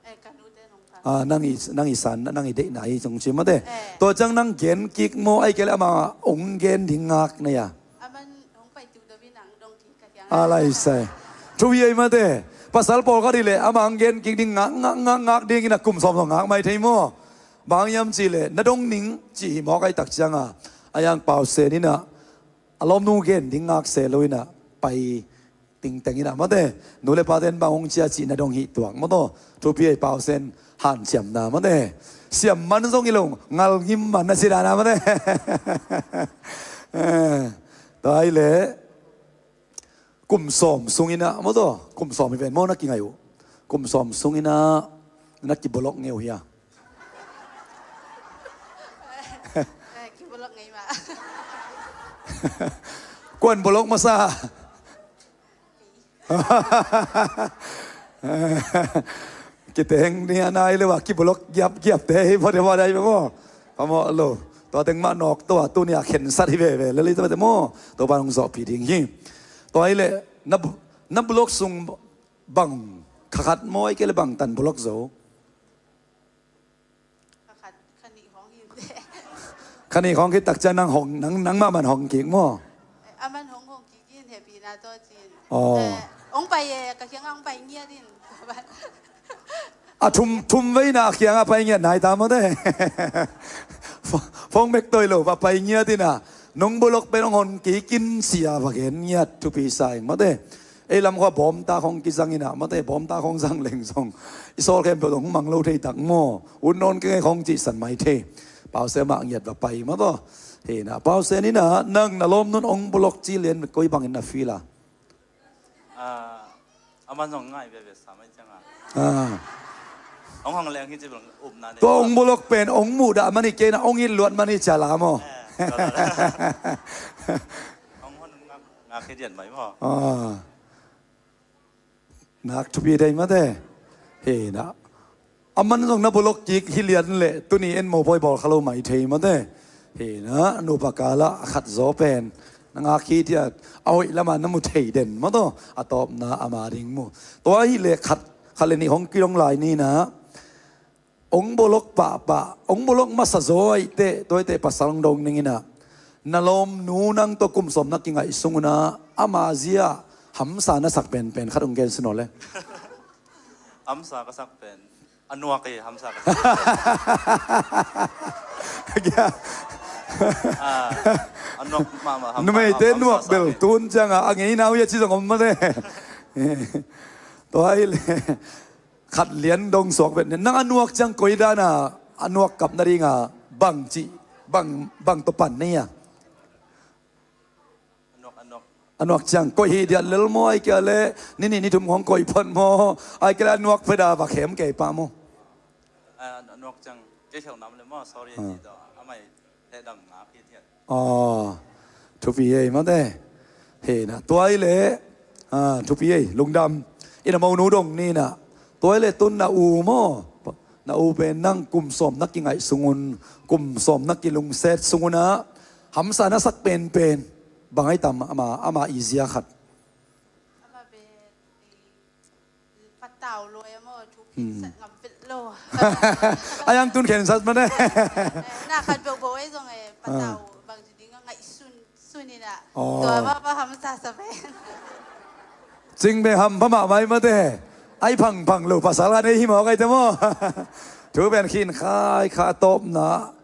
Eh, ka nu ten ong phal. Ah, nang i, nang i san, nang i deihna i cong ci mate. Eh. Tua ciang nang gen kik maw, ai kei le ama ong gen ding ngak na ya. Aman ong pai tu da bi nang dong kik ka kiang. A lai sai. Thu hi ei mate. Pasal pawl khat i le ama ong gen kik ding ngak, ngak, ngak, ngak ding ina kum sawm sawm ngak mai thei maw. Bang yam ci le na dong ning ci hi mawk ai tak ciang a. A yang pau se ni na. A lawmnu gen ding ngak se lo ina pai tingteng ina mate. Nu le pa ten bang hong cia cih na dong hih tuak maw taw. Thupi ei pau sen hanciamna mate. Siam man zong i lo ngal ngim man na si dana mate. Eh, tua i le kum sawm sung ina maw taw. Kum sawm i ven maw na kingai uh. Kum sawm sung ina na kibolok ngeu hia. Eh, kibolok ngei mah. Kuan bolok masa. Kiteng ni a nai le wa kibolok giap giap te hi pha de wa dai maw. Phamawh lo. Tua teng mah nawk tua tuni a khensat hi veve le li tua te maw. Tua pa nong zawhpih ding hi. Tua i le na, na bolok sung bang kha khat maw ai kei le bang tan bolok zo. Kha khat, kha nih hong hi. Kha nih hong khit tak ciang nang hong, nang, nangmah man hong kik maw? Eh, aman hong hong kik in hehpihna tawh cin. Aw. Eh, hong pai e, ka kiangah hong pai ngiat in. A thum, thum veina a kiangah pai ngiat nai ta maw te. Phone bek toi lo va pai ngiat in a. Nong bolok pen hong hon kik in sia va gen ngiat thupi sa ing maw te. Ei lam khua bawmtak hong kizang ina mate, bawmtak hong zang leng zong i sawl khempeuh zong hong mang lo thei tak maw? Ut nawn kei ngai hong cihsan mai thei. Pause mah ngiat va pai maw taw. Hei na pause ni na nang na lawm nun hong bolok ci lian koi bangin na feel a? Ah, aman zong ngai veve sa mai ciang a. Ah. Hong hong leng hi ci bang upna nei. Tua hong bolok pen hong muh dah man hi kei na hong it luat man hi cia la maw? Eh, tua, tua, tua. Hong hon ngak, ngak hi dian mai maw? Ah. Nak thupi dei mate. Hei na. Aman zong na bolok kik hi lian le tuni en mo poi bawl kha lo mai thei mate. Hei na nupa kala a khat zaw pen na ngak hi tia a hoih lama na mu thei den maw taw. A tawpna ama ding mu. Tua hi le khat, khat le nih hong kidong lai ni na. Ong bolok pahpah, ong bolok masa zaw aih teh, tua aih teh pasal ong dong ning ina. Na lawmnu nang tawh kum sawm na kingaih sung una, ama zia hamsa na sak penpen khat ong gen sin aw le. Hamsa ka sak pen. A nuak e, hamsa ka sak. Ah, a nuak mahmah hamsa. Numeite hamsa nuak sak bel e. Tun cianga a ngeina uh ia ci zong om mate. Tua aih le. Khat lian dong suak vet nen. Nang a nuak ciang koi dana a nuak kap nadinga bang cih, bang, bang tawh pan na hia? A nuak, a nuak. A nuak ciang koih hi diat lel maw, ai kia le ni nih ni thum hong koih phot maw, ai kia le a nuak pheda va khem kei pah maw? A, a nuak ciang kei khel nam le maw, sorry, ah, ci tawh, amai heh dam ngak hi thiat. Aw, thupi ei mate. Hei na, tua i le, ah, thupi ei, lungdam. Ina monu dong ni na. Tua i le tun na u maw. Na u pen nang kum sawm na kingaih sungun, kum sawm na kilungset sungun ah. Hamsa na sak penpen. Bang ai tam ama, ama i zia khat. Ama pen, eh, Patau lo emaw, thu khensat ngam vet lo. A yang tun khensat mane. Na khat beuh beuh ei zong e, patau bang ci ding a ngaih sun, sun ina. Tua ba ba hamsa sa pen. Cing be ham pha mah mai mate. Ai phang phang lo pasal a nei hi mawk ai te maw. Thu pen khin khai kha tawpna.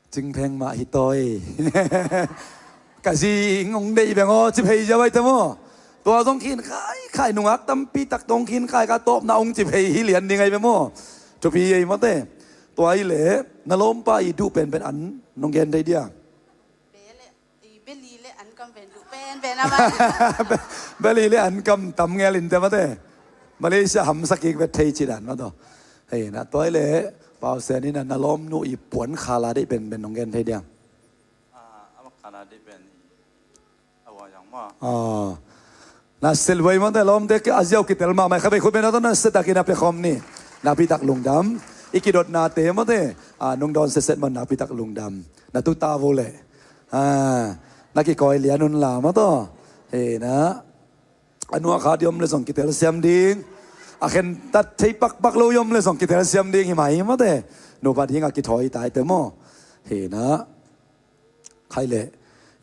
Cingpheng mah hi tawi. Ka zi ing ong deih beng aw, ci phei zia vai ta maw? Tua zong khin khai khai nungak tampi tak tong khin khai ka tawpna ong ci phei hi lian ding ai ve maw? Thupi ei mate. Tua i le na lawmpa i duh penpen an nong gen dei dia. Beli le an kam pen duh penpen a mah. Beli le an kam tam ngel in te mate. Malaysia hamsa kik vet thei ci dan mah tawh. Hei na, tua hi leh Pau Sian in na lawmnu i puan khala deih penpen nong gen thei diam? Ah, ama khala deih pen i a wa yang ma. Ah. Na sia luai mawte, lawmte a ziau kitel mahmah, kha bei khut beng na tawh na sia takin a pia khawm ni. Nakpi tak lungdam. I kidotnate mawte, ah, nong dawn setset maw, nakpi tak lungdam. Na tu ta vo leh, ah, na kikawi lian un la maw tawh. Hei na, a nuak kha ding om leh zong kitel siam ding, a khentat thei pakpak lo i om leh zong kitel siam ding hi mah hi mawte. Nupa ding a kithawi taite maw. Hei na, khai leh,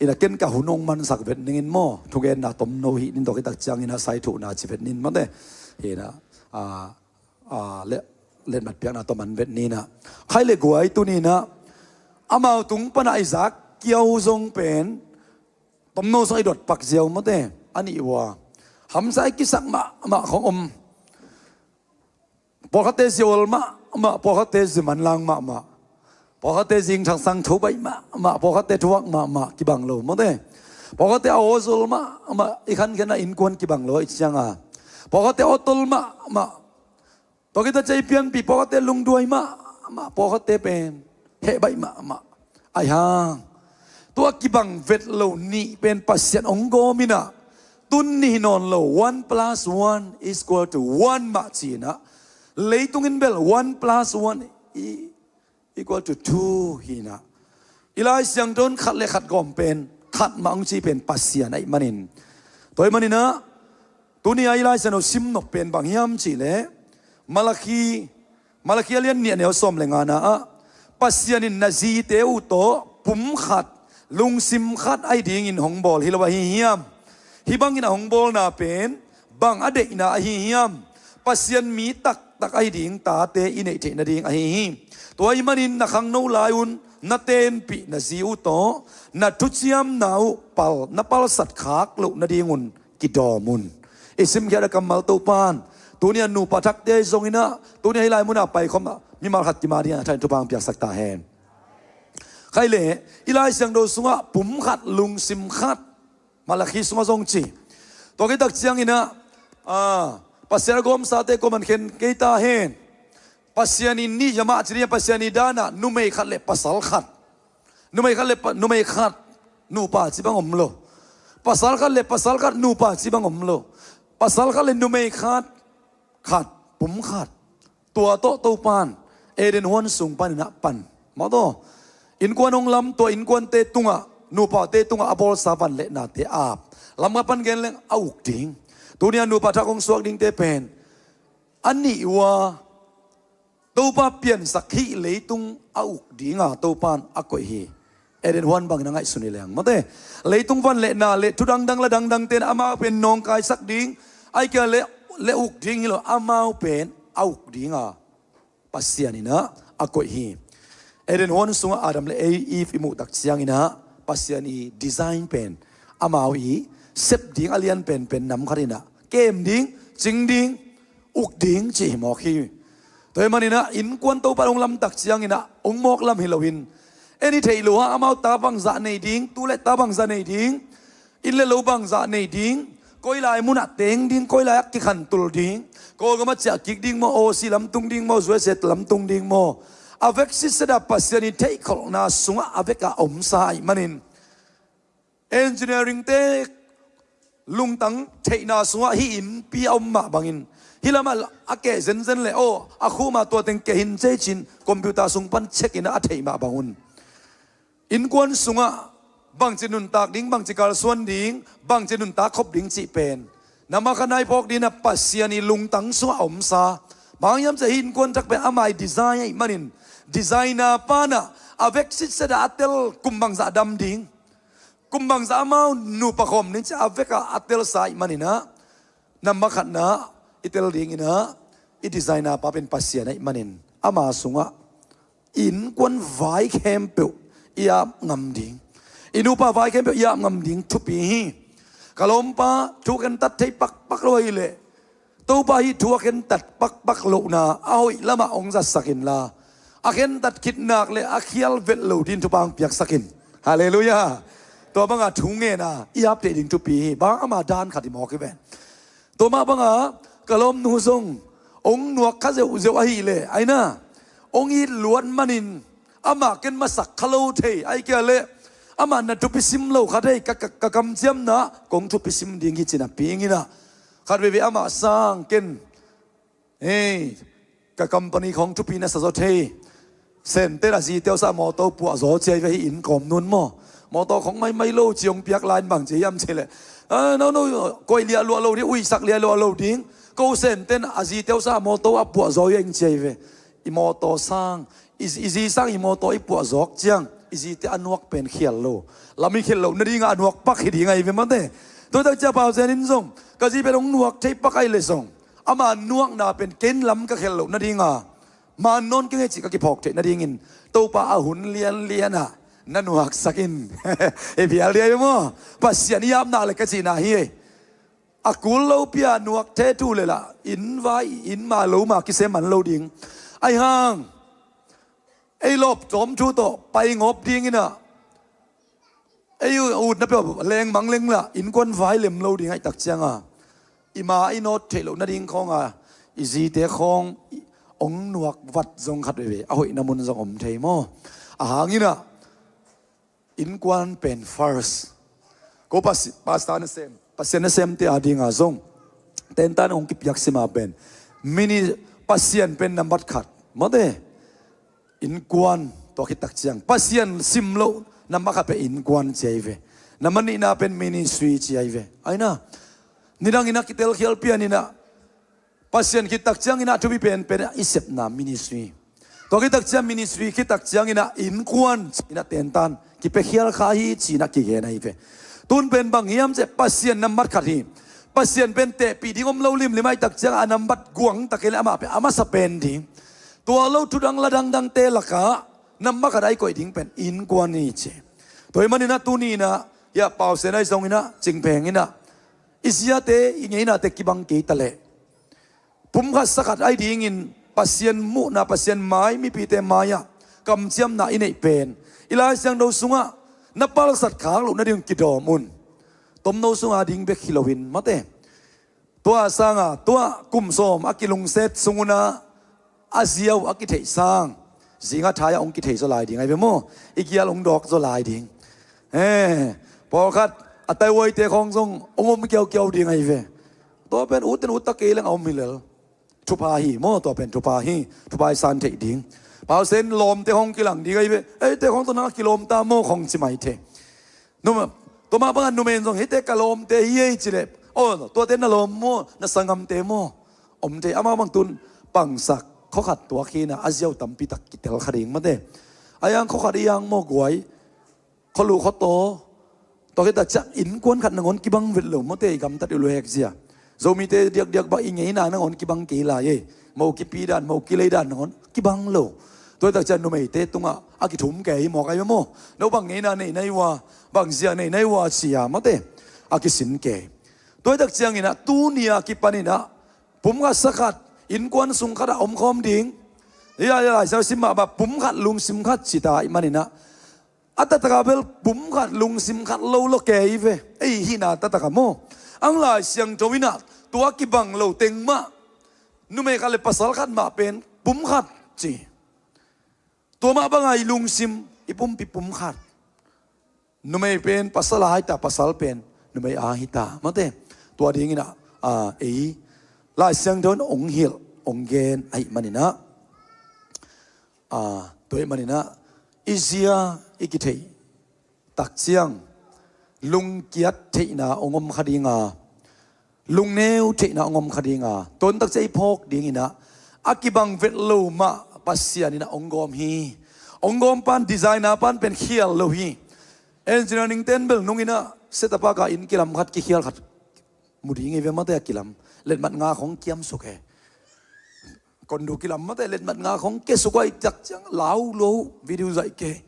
ina ken ka hun hong mansak vet ning in maw, thugenna tomno hih ning, tua khit tak ciangin a sai thuhna ci vet ning mawte. Hei na, a, a, le, letmat piakna tawh man vet ni na. Khai leh guai tuni na, amau tung pana i zak kiau zong pen tomno zong i dot pak ziau mawte. A nih ua, hamsa i kisak mahmah khong om. Pawlkhatte zia ol mahmah, pawlkhatte zia manlang mahmah, pawlkhatte zing thang sang tho baih mahmah, pawlkhatte thuak mahmah, kibang lo mawte. Pawlkhatte a aw zol mahmah, i khankhiatna innkuan kibang lo i cianga. Pawlkhatte aw tol mahmah, tua khit tak ciang i pianpih, pawlkhatte lungduai mahmah, pawlkhatte pen heh baih mahmah. Ahi hang tua kibang vet lo nih pen Pasian hong gawm in ah, tun ni hi nawn lo, one plus one is equal to one mah ci in ah, leitung in bel one plus one i, equal to two hi in ah, i Lai Siangtho in khat le khat gawm pen khat mah hong ci pen Pasian ahih manin. Tua ahih manin ah, tuni a i Lai Siangtho sim nop pen bang hiam cih leh, Malakhi, Malakhi a lian nih a neu sawm le ngana ah, Pasian in na zite uh tawh pum khat, lungsim khat ahi dingin hong bawl hi lo ahi hiam? Hih bangin a hong bawlna pen bang a deihna ahi hiam? Pasian mi taktak ahi ding tate i neih theih nading ahi hi. Tua ahih manin na khangno lai-un na tenpih na zi uh tawh na thuciamna uh pal, na palsat khak loh nadingun kidawm un. I simkhiat a kammal Topa'n tuni a nupa thakte ahi zongin ah, tuni a hih lai munah paikhawm ah mimal khat kima dingin a thain thupha hong piaksak ta hen. Khai leh, i Lai Siangtho sungah pum khat, lungsim khat, Malakhi sungah zong ci. Tua khit tak ciangin ah, ah, Pasian a gawmsate kuaman khen kei ta hen. Pasian in nih zia mah ci ding a, Pasian i dan ah numei khat le pasal khat. Numei khat le pa, numei khat, nupa ci bang om lo. Pasal khat le pasal khat, nupa ci bang om lo. Pasal khat le numei khat, khat, pum khat. Tua tawh Topa'n Eden huan sung panin ah pan. Mawtaw, innkuan hong lam, tua innkuante tungah, nupate tungah a bawlsa van le nate ap. Lam nga pan gen leng a uk ding. Tuni a nupa thak hong suak dingte pen a nih ua, Topa piansak hih leitung a uk dinga Topa'n a koih hi. Eden huan bangin a ngaihsun hi leng, mawte. Leitung van le na le thu dangdang la dangdangte'n amau pen nawngkaisak ding, ahih kei leh, le uk ding hi lo, amau pen a uk dinga Pasian in ah a koih hi. Eden huan sungah Adam le Eve i muh tak ciangin ah Pasian i design pen, amau i sep ding a lian penpen nam khat in ah kem ding, cing ding, uk ding cih hi mawk hi. Tua ahih manin ah innkuan Topa hong lam tak ciangin ah hong mawk lam hi loin, en i theih loh a, amau ta bangzah nei ding, tu le ta bangzah nei ding, inn le lo bangzah nei ding, koi lai munah teng ding, koi lai ah kikhantul ding, Kawlgam ah ciah kik ding maw, Aussie lam tung ding maw, U S A lam tung ding maw, a vek sitset a Pasian i theihkholhna sungah a vek a omsa ahih manin, engineering-te lungtang theihna sungah hih innpi a om mah bangin, hih lamah a keh zenzen leh, aw, a khum a tua teng keh hi in ci-in computer sung pan check in a theih mah bangun, innkuan sungah bangci nuntak ding, bangci kalsuan ding, bangci nuntak khop ding cih pen, na mah khat na i phawk ding a Pasian i lungtang sungah a omsa. Bang hang hiam cih leh hih innkuan thak pen ama i design ahih manin, designer pa'n ah a vek sitset a a tel kum bangzah dam ding, kum bangzah amau nupa khawm ding ci a vek a a telsa ahih manin ah, na mah khat na i tel dingin ah i designer pa pen Pasian ahih manin, ama sungah i innkuan vai khempeuh i ap ngam ding, i nupa vai khempeuh i ap ngam ding thupi hi. Ka lawmpa, thu khentat thei pakpak lo ahih leh, Topa hih thu a khentat pakpak lohna a hoih lamah hong zatsak inla, a khentat khit nak leh a khial velh lo dingin thupha hong piaksak in. Halleluiah. Tua banga thu ngen a i ap theih ding thupi hi. Bang hang, ama dan khat hi mawk hi ven. Tua mah banga Ka lawmnu zong hong nuak kha zeuhzeuh ahih leh, aina, hong it luat manin amah ken masak kha lo thei, ahih kei leh amah na thupi sim lo kha thei, ka, ka, ka kamciamna kong thupi sim ding hi ci-in a ping in a, khat veivei amah sang ken, hei, ka company khawng thupi na sa zaw thei. Senten a zite uh sa mawtaw puah zaw ci ahi ve, hih inn kawm nun maw. Mawtaw khawng maimai lo ci hong piak lai in bang ci hiam cih leh, "Ah, no, no, koih liahluah lo ding, uisak liahluah lo ding. Ko Senten a zite uh sa mawtaw a puah zaw hi ing," ci ahi ve. I mawtaw sang, i, i zi sang i mawtaw i puah zawk ciang i zite a nuak pen khial lo, lam i khel loh nadingah a nuak pak hi ding ahi ve mate. Tua tak ciang Pau Sen in zong, "Ka zi pen hong nuak thei pak ahih leh zong, ama nuakna pen ken lam ka khel loh nadinga man nawn keng ei," cih ka kiphawk theih nadingin Topa a hun lianlianah na nuaksak in. Hei phial ding ahi ve maw? Pasian i apna le ka cihna hi ei. A kul lopi a nuak the tu le lah inn vai, inn ma lo ma kisem man lo ding. Ahi hang ei lawp tawm thu tawh pai ngawp ding in a, ei utna peuh lengmang leng lah innkuan vai lem lo ding ahih tak cianga, i ma i nawt theih loh nading khawnga i zite khawng hong nuak vat zong khat veivei a hoihna mun zong om thei maw? A hang in a, innkuan pen first. Ko pasi-, pastor nasem, Pasian nasemte a dinga zong tentan hong kipiak sima pen, mini, Pasian pen nambat khat mate. Innkuan, tua khit tak ciang Pasian sim loh nambat khat pen innkuan ci ahi ve. Nambat nihna pen ministry ci ahi ve. Aina, nidang in a kitelkhial pian in a, Pasian khit tak ciang in a thupi penpen a i sepna ministry. Tua khit tak ciang ministry khit tak ciang in a innkuan ci-in a tentan kipiakhial kha hi ci-in a kigen ahi ve. Tun pen bang hiam cih leh Pasian nambat khat hi. Pasian pen tehpih ding om lo limlim ahih tak ciang a nambat guang tak hi leh amah pen a masa pen ding. Tua lo thudang la dangdangte lakah nambat khat a i koih ding pen innkuan hi ci. Tua ahih manin a tuni in a, hiah Pau Sen ahi zongin a, Cing Pheng in a, i ziate, i ngeinate kibang kei ta leh, pumkhat sakhat ahi dingin Pasian muhna, Pasian mai, mipite mai-ah kamciamna i neih pen i Lai Siangtho sungah na palsat khak loh nading kidawm un. Tomno sunga ding bek hi loin mate. Tua sanga, tua kum sawm a kilungset sung un a, a ziau a kitheih sang, zinga thai-ah hong kithei zaw lai ding ahi ve maw? I gial hong dawk zaw lai ding. Eh, pawlkhat a taihuaite khawng zong hong om kiaukiau ding ahi ve. Tua pen ut in ut ta kei leng a om hi lel. Thupha hi maw, tua pen thupha hi, thupha i san theih ding. Pau Sen lawmte hong kilang ding ahi ve. Eite khawng tawh nang a kilawm ta maw khawng ci mai thei. Numa, tua mah bangah numei in zong hihte ka lawmte hi ei ci leh, aw, tuate na lawm maw, na sanggamte maw? Om thei, amah bang tun pangsak khuakhat tuak hi in a, a ziau tampi tak kitel kha ding mate. A yang khuakhat i yang maw guai, khualu khuataw. Tua khit tak ciang innkuan khat nangawn kibang vet lo mate, i gamtat i luhek zia. Zomite diakdiak bang i ngeina nangawn kibang kei lai ei. Mo kipi dan, mo kilei dan nangawn kibang lo. Tua khit tak ciang numeite tungah a kithum kei hi mawk ahi ve maw? No bang ngeina nei na hi ua, bang zia nei na hi ua ci-a mate a kisin kei. Tua khit tak ciangin a, tuni a kipanin a, pumkhat sakhat innkuan sung khatah om khawm ding. Hia, hia, Lai Siangtho sim mah bang pumkhat lungsim khat ci ta ahih manin a, a taktak a bel pumkhat lungsim khat lo lo kei ve. Ei hihna taktak a maw? Ang Lai Siangtho in a, tua kibang lo teng mah, numei khat le pasal khat mah pen pumkhat ci. Tua mah banga i lungsim, i pumpi pumkhat. Numei pen pasal a hi ta, pasal pen numei a hi ta mate. Tua dingin a, a, ei Lai Siangtho in hong hilh, hong gen ahih manin a, a, tua ahih manin a, i zia i kitheih tak ciang lungkiat theihna hong om kha ding a, lungneu theihna hong om kha ding a, tua tak ciang i phawk dingin a, a kibang vet lo mah Pasian in a hong gawm hi. Hong gawm pan, designer pan pen khial lo hi. Engineering ten bel nungin a, Seta Park a inn kilam khat, kikhial khat mu ding hi ve mate, a kilam. Letmat nga khawng kiam suk e. Kondu kilam mate, letmat nga khawng ke suk a, i tak ciang lau lo, video zaih ke.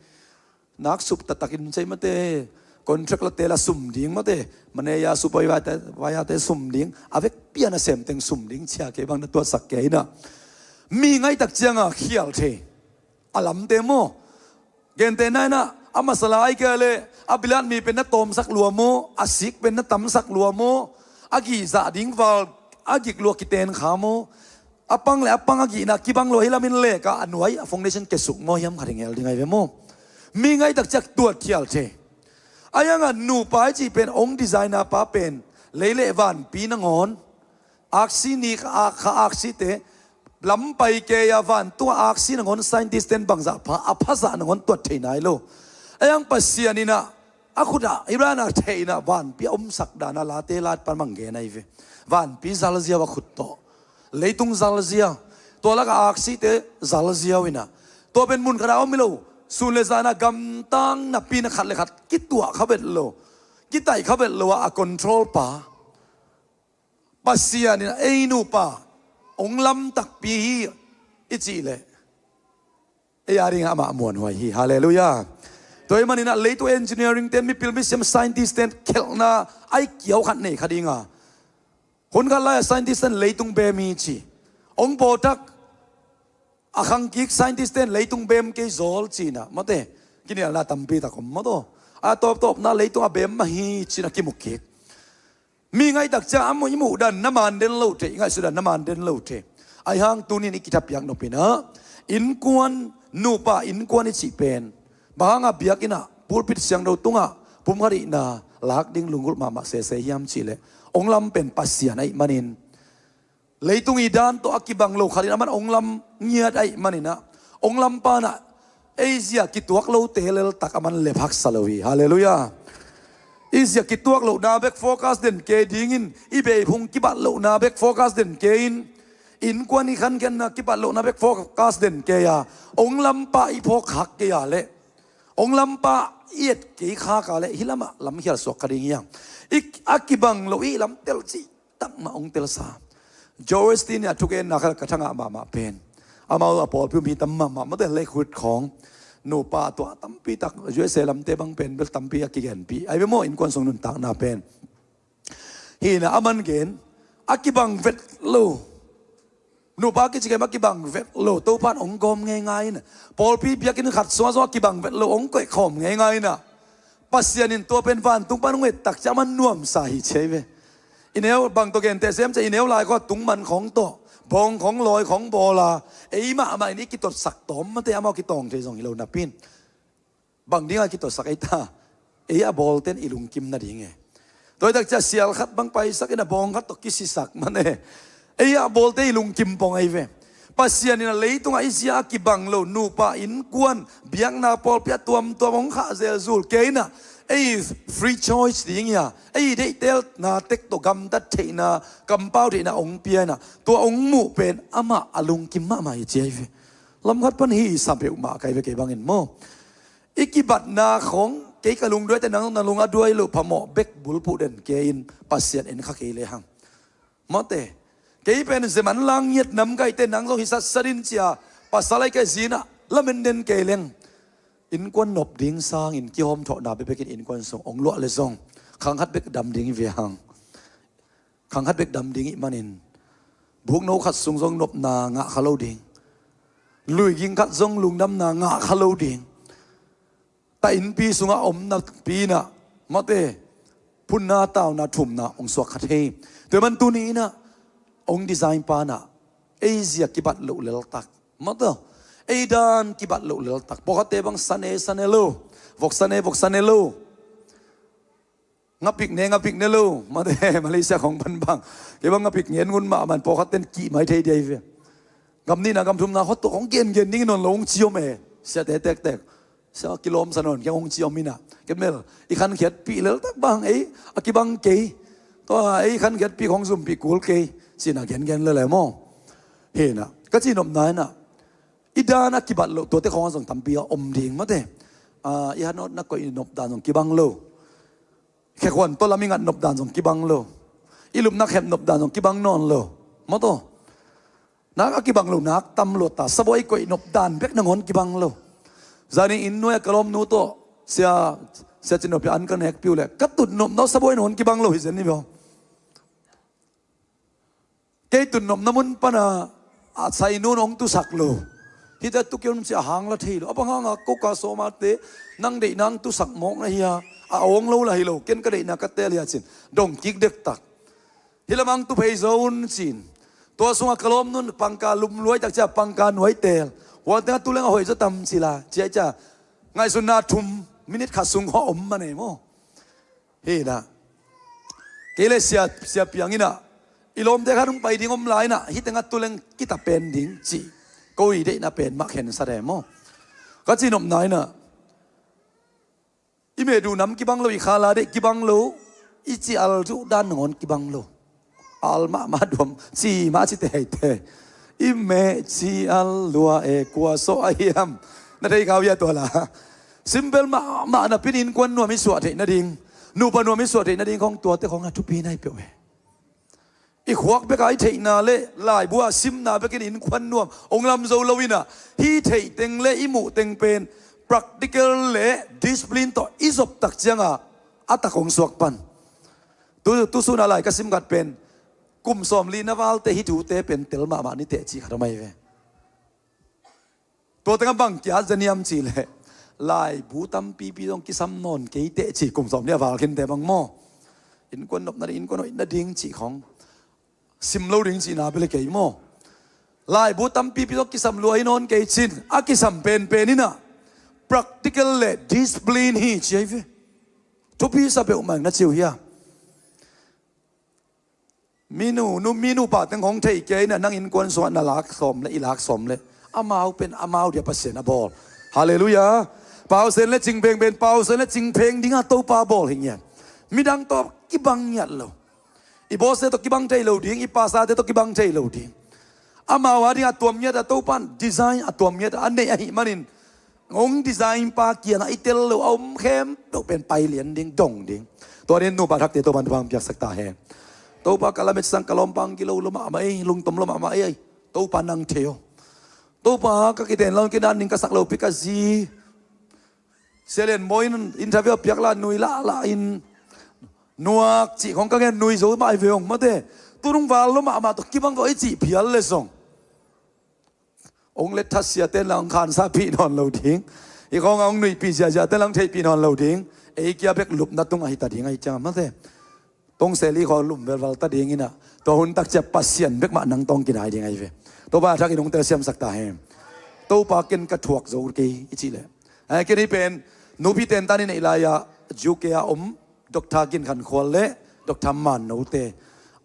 Nak sup taktakin cei mate, contract la te la sum ding mate, manager, supervisor te, supervisor te sum ding, a vekpi a nasem teng sum ding, cia kei bang na tuatsak kei in a. Mi ngaih tak cianga khial thei. A lamte maw? Gente na in a, a masa lai kei leh, a bilat mi pen na tawmsak lua maw, a sik pen na tamsak lua maw, a gihzah ding val a gik lua kiten kha maw? A pang le a pang a gihna kibang lua hi lamin leka a nuai a foundation kesuk maw hiam kha ding el ding ai ve maw? Mi ngaihtak ciak tuat thial thei. A ianga nupa i cih pen ong designer pa pen lei le vanpi nangawn aksi ni kha, kha aksite lampai kei a vantunga aksi nangawn scientist ten bangzah pha a phazah nangawn tuat thei nai lo. A iang Pasian inah a khutah Ibrahim a theihna vanpi a omsak dana late lat pan bang gen ai ve. Vanpi zalziau a khut tawh leitung zalziau, tua laka aksite zalziau inah tua pen mun khata om hi lo. Sun le zana gamtang napi na khat le khat kituah kha vet lo, kitaih kha vet lo a a control pa Pasian in ei nupa ong lam takpi hi i cih leh ei a dingah amah muanhuai hi. Halleluiah. Tua hi maninah leitung engineering ten mipil misiam scientist ten khelhna ai kiau khat nei kha dinga hun khat lai-ah scientist ten leitung bem hi ci. Ong pawtak a khangkik scientist ten leitung bem kei zawl cinah mate kinialna tampi tak om maw taw. A tawptawpna leitung a bem mah hi cinah kimukik. Mi ngaihtak ciang a muh i muh dan na man den lo thei, i ngaihsut dan na man den lo thei. Ahi hang tunin i kithapiak nopinah innkuan, nupa innkuan i cih pen bang hanga biakinnah pulpit siangtho tungah pumkhat ihna lak ding lunggulh mahmah sese hiam cihleh ong lam pen Pasian ahih manin leitung i dan tawh a kibang lo khatin aman ong lam ngiat ahih maninah ong lam panah ei zia kituak lote leltak aman lep haksa lo hi. Halleluiah. I zia kituak lohna bek focus den kei dingin i beiphung kibat lohna bek focus den kei in innkuan i khankhiatna kibat lohna bek focus den kei a ong lampa i phawk khak kei a leh ong lampa i et kei khak a leh hih lamah lamkhial suak kha ding hiang. I a kibang lo i lam telcih takmah ong telsa. Joel Osteen nia thugenna kha ka thangah mahmah pen amau a pawlpi um hi tam mahmah mate Lakewood khawng nupa tua tampi tak U S A lamte bang pen bel tampi a kigenpi ai ve maw innkuan sung nuntakna pen. Hina aman gen a kibang vet lo. Nupa kici kem a kibang vet lo Topan ong gawm ngeingai inah pawlpi biakinn khat suazua a kibang vet lo ong koih khawm ngeingai inah Pasian in tua pen vantung pan ong ettak ciah man nuamsa hi ciai ve. I neu bang tawh gente sem ciah i neu lai khawh a tung man khawng tawh bawng khawng lawi khawng bawla ei mahmah in i kitotsak tawm mate amau kitawng thei zong hi lo napin bang dinga kitotsak ei ta. Ei a bawlten i lungkim nading e. Tua i takcia sial khat bang paisak in a bawng khat tawh kisisak man e. Ei a bawlte i lungkim pong ei ve. Pasian in a leitungah i zia a kibang lo nupa innkuan biakna pawlpi a tuamtuam hong khah zelzul kei inah ei free choice ding ia ei deihtelna tek tawh gamtat theihna kampau theihna hong pia inah tua hong muh pen amah a lungkim mahmah hi cia hi ve. Lamkhat pan hi i sa peuhmah kai ve kei bangin maw. I kibatna khong kei ka lungduaite nang na lung a duai lo phamawh bek bulpuh den kei in Pasian en kha kei le hang. Mawte kei pen zeman lang ngiat nam kaite nang zong hi satsatin cia pasal ai ka zinah lamen den kei leng. Innkuan nop ding sangin kihawm thawhna bebekin innkuan sung ong luah le zong khanghat bek dam ding hi ve hang. Khanghat bek dam ding ih manin bukno khat sung zong nopna ngah kha lo ding. Luiging khat zong lungdamna ngah kha lo ding. Ta innpi sungah omna pinah mawte phunna tauna thumna ong suak kha thei. Tua man tuni inah ong design panah ei zia kibat loh leltak mawte ei dan kibat loh leltak pawkhatte bang sane sane lo vok sane vok sane lo. Ngapik ne ngapik ne lo mate Malaysia khong pan bang kei bang ngapik ngen ngun mah man pawkhat ten kih mai thei dia hi ve. Gam nihna gam thumna hot tua khong gen gen ning non lo hong ciom e. Siate tektek sia kilawm sa non keng hong ciom inah kemel i khankhiatpih leltak bang ei a kibang kei. Tua ei khankhiatpih khong zumpih kul kei sina gen gen lele maw. Hinah ka ci nopna inah i dan a kibat loh tuate khong a zong tampi a om ding mate. I hanawtna koih nopdan zong kibang lo. Khekhuan tawh lam i ngat nopdan zong kibang lo. I lupna khep nopdan zong kibang nawn lo. Mawtaw nak a kibang lo nak tam luat ta sabuai koih nopdan bek nangawn kibang lo. Zani inn nuai a ka lawmnu tawh sia sia cin nopia an ka nek piu le ka tut nopna sabuai nangawn kibang lo hi zen ni bia. Kei tunnopna mun pana a sainun hong tusak lo. Hita tukion ci a hang la thei lo a bang hanga ko ka sawmate nang deih nang tusak mawk na hia a awng lo la hi lo ken ka deihna ka tel hia cin dong kik dektak. Hi lamang tu phei zo un cin. Tua sungah ka lawmnu'n pangka lumluai tak cia pangka nuai tel. Huan tengah tu leng a hoih zaw tam cila. Cia cia ngaihsunna thum minit khat sung hawh om mah nei maw. Hi inah kei le sia, sia piang inah i lawmte khat hong pai ding om lai inah hih tengah tu leng kita pen ding ci. Ko i deihna pen mah khen sa de maw. Ka ci nopna inah i meh duh nam kibang lo, i khala deih kibang lo, i ci al duh dan nangawn kibang lo. Al mahmah duam ci mah ci teitei. I meh ci al lua e kua sawh a hiam. Na thei kau ia tua la. Simple mahmah napi-in innkuan nuam i suah theih nading, nupa nuam i suah theih nading khong tuate khong a thupi nai peuh e. I khuak bek a i theihna le laibu a simna bekin innkuan nuam hong lam zo lo inah hih theih teng le i muh teng pen practical le discipline tawh i zop tak cianga a tak hong suak pan. Tu, tu suna lai ka sim khat pen kum sawmli na valte hih thute pen tel mahmah ni teh cih khat om ahi ve. Tua tengah bang kiat zaniam cih leh laibu tampipi zong kisam nawn kei teh cih kum sawmli a val khinte bang maw. Innkuan nopna ding, innkuan hoihna ding cih khong sim lo ding cihna bel kei maw. Laibu tampipi zong kisam lua hi nawn kei cin a kisam penpen inah practical le discipline hi ci ahi ve. Thupi sa peuhmah na ci uh hia. Minu, nu, minu pa teng hong thei kei inah nang innkuan sungah na lak sawm le i lak sawm le amau pen amau dia Pasian a bawl. Halleluiah. Pausen le cingpeng pen pausen le cingpeng dingah Topa bawl hi ngiat. Midang tawh kibang ngiat lo. I bawste tawh kibang thei lo ding, i pasate tawh kibang thei lo ding. Amau a dingah tuam ngiat a Topan design a tuam ngiat a neih ahih manin hong design pa kiangah i tel lo a om khempeuh pen pai lian ding, dong ding. Tua ding nupa thakte Topan thupha piaksak ta hen. Topa ka lamet sang ka lawmpa hong kilo lo mahmah ei, lungtom lo mahmah ei. Topa nang thei aw. Topa ka kiten lo kinan ding ka sak lo pi ka zi. Sia Lian Bawi in interview a piak la nui lahlah in nuak cih khong ka ngen nui zo mah i ve hong mate. Tunung val lo mahmah tawh kibang ko i cih phial le zong hong let thatsia ten la hong khansa pih nawn lo ding. I khawng a hong nuihpih ziazia ten la hong theihpih nawn lo ding. Ei kia bek lupna tung ahi ta ding ahi ciang a mate. Tong seli khawng lum velval ta ding inah tua hun takcia Pasian bek mah nang tawng kinai ding ahi ve. Topa a thak in hong telsiamsak ta hen. Topa ken ka thuak zo kei i cih leh. Ai, ken hi pen nupi tentan i neih lai-ah U K a om Doctor Gin Khan Khual le Doctor Man Note.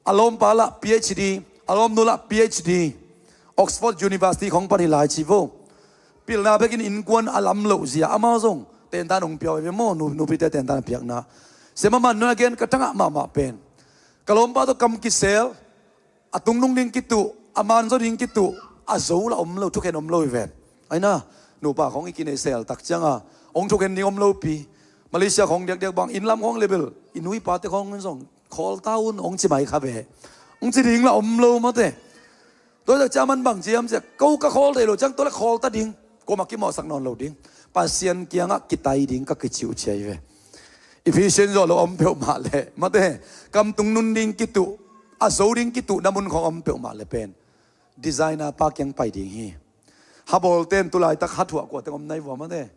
A lawmpa lah P H D, a lawmnu lah P H D, Oxford University khong pan hi lai ci vo. Pilna bekin innkuan a lam loh zia amau zong tentan hong piau ve maw, nu, nupite tentan a piakna. Sia Man Note a gen ka thangah mahmah pen ka lawmpa tawh kam kisel, a tungnung ding kituh, a manzaw ding kituh, a zo lah om lo, thukhen om lo hi ven. Aina, nupa khong i kinei sel tak cianga hong thukhen ding om lo pi. Malaysia khong diakdiak bang inn lam khong level i nuipate khong zong khawl ta un hong ci mai kha ve. Hong ci ding lah om lo mate. Tua tak ciang man bang ciam ciah ko ka khawl thei lo ciang tua le khawl ta ding. Kuamah kimawhsak nawn lo ding. Pasian kiangah kitai ding ka kiciu ciai ve. Ephesian zawh lo om peuhmah le mate, kam tungnun ding kituh, a zo ding kituh na mun khawng om peuhmah le pen designer pa kiang pai ding hi. Habawlte in tulaitak hathuah kuateng om nai vua mate.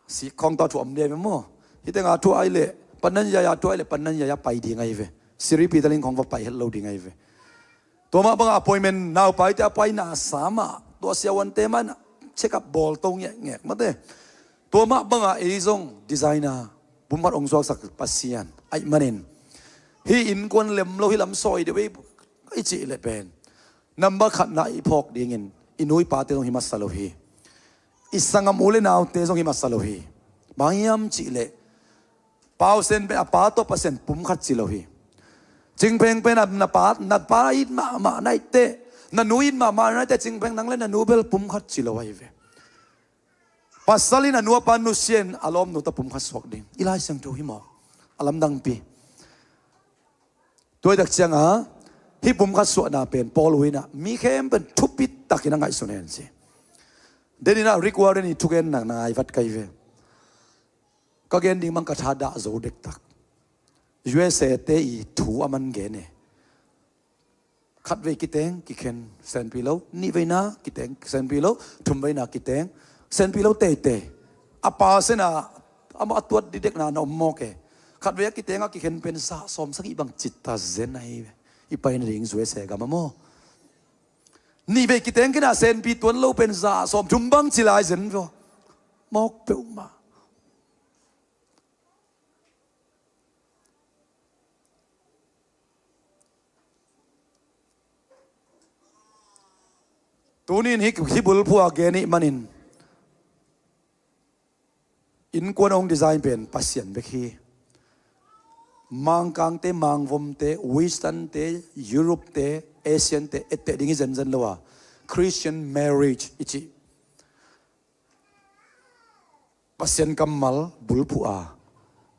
Sik khawng tawh thuah om dia ve maw? Hitenga thuah ai leh pannan yaya, thuah ai leh pannan yaya pai ding ai ve. Siri pitaling khawng va pai het lo ding ai ve. Tua mah bangah appointment naupaite a paina sa mah tua siavuante mah in check up bawl to ngekngek mate. Tua mah bangah ei zong designer pumkhat hong suaksak Pasian aih manin hih innkuan lem lo hih lam sawi deuh ei i cih leh pen number khatna i phawk dingin i nu i pate zong hi masa lo hi. I sanggam u le naute zong hi masa lo hi. Bang hiam cih leh Pausen pen a pa tawh Pasian pumkhat ci lo hi. Cingpheng pen a na pa, na pa it mahmah naite, na nu it mahmah naite, Cingpheng nang le na nu bel pumkhat ci lo ahi ve. Pasal in a nu a pa nusia in a lawmnu tawh pumkhat suak ding i Lai Siangtho hi maw? A lamdangpi. Tuaitak cianga hih pumkhat suahna pen Paul uh inah mi khempeuh in thupi takin a ngaihsun hen ci. Deninah Rick Warren i thugenna na ngai vat kai ve. Ka gen ding bang ka tha dah zo dektak. U S A te i thu a man gen e. Khatvei kiteng kikhen senpi lo, nihveina kiteng senpi lo, thumveina kiteng senpi lo teitei. A pa sena a tuat didekna na om mawk e. Khatvei a kiteng a kikhen pen sa sawm sagih bang citta zen ahi ve. i pai nading U S A gam ah maw. Nih vei kiteng khin a senpi tuan lo pen za sawm thum bang ci lai zen vua. Mawk peuhmah. Tunin hih, hih bulphuh a gen ih manin innkuan hong design pen Pasian bek hi. Mangkangte, Mangvomte, Westernte, Europete, Asiante etteh ding hi zenzen lo a, Christian marriage i cih Pasian kammal bulphuh a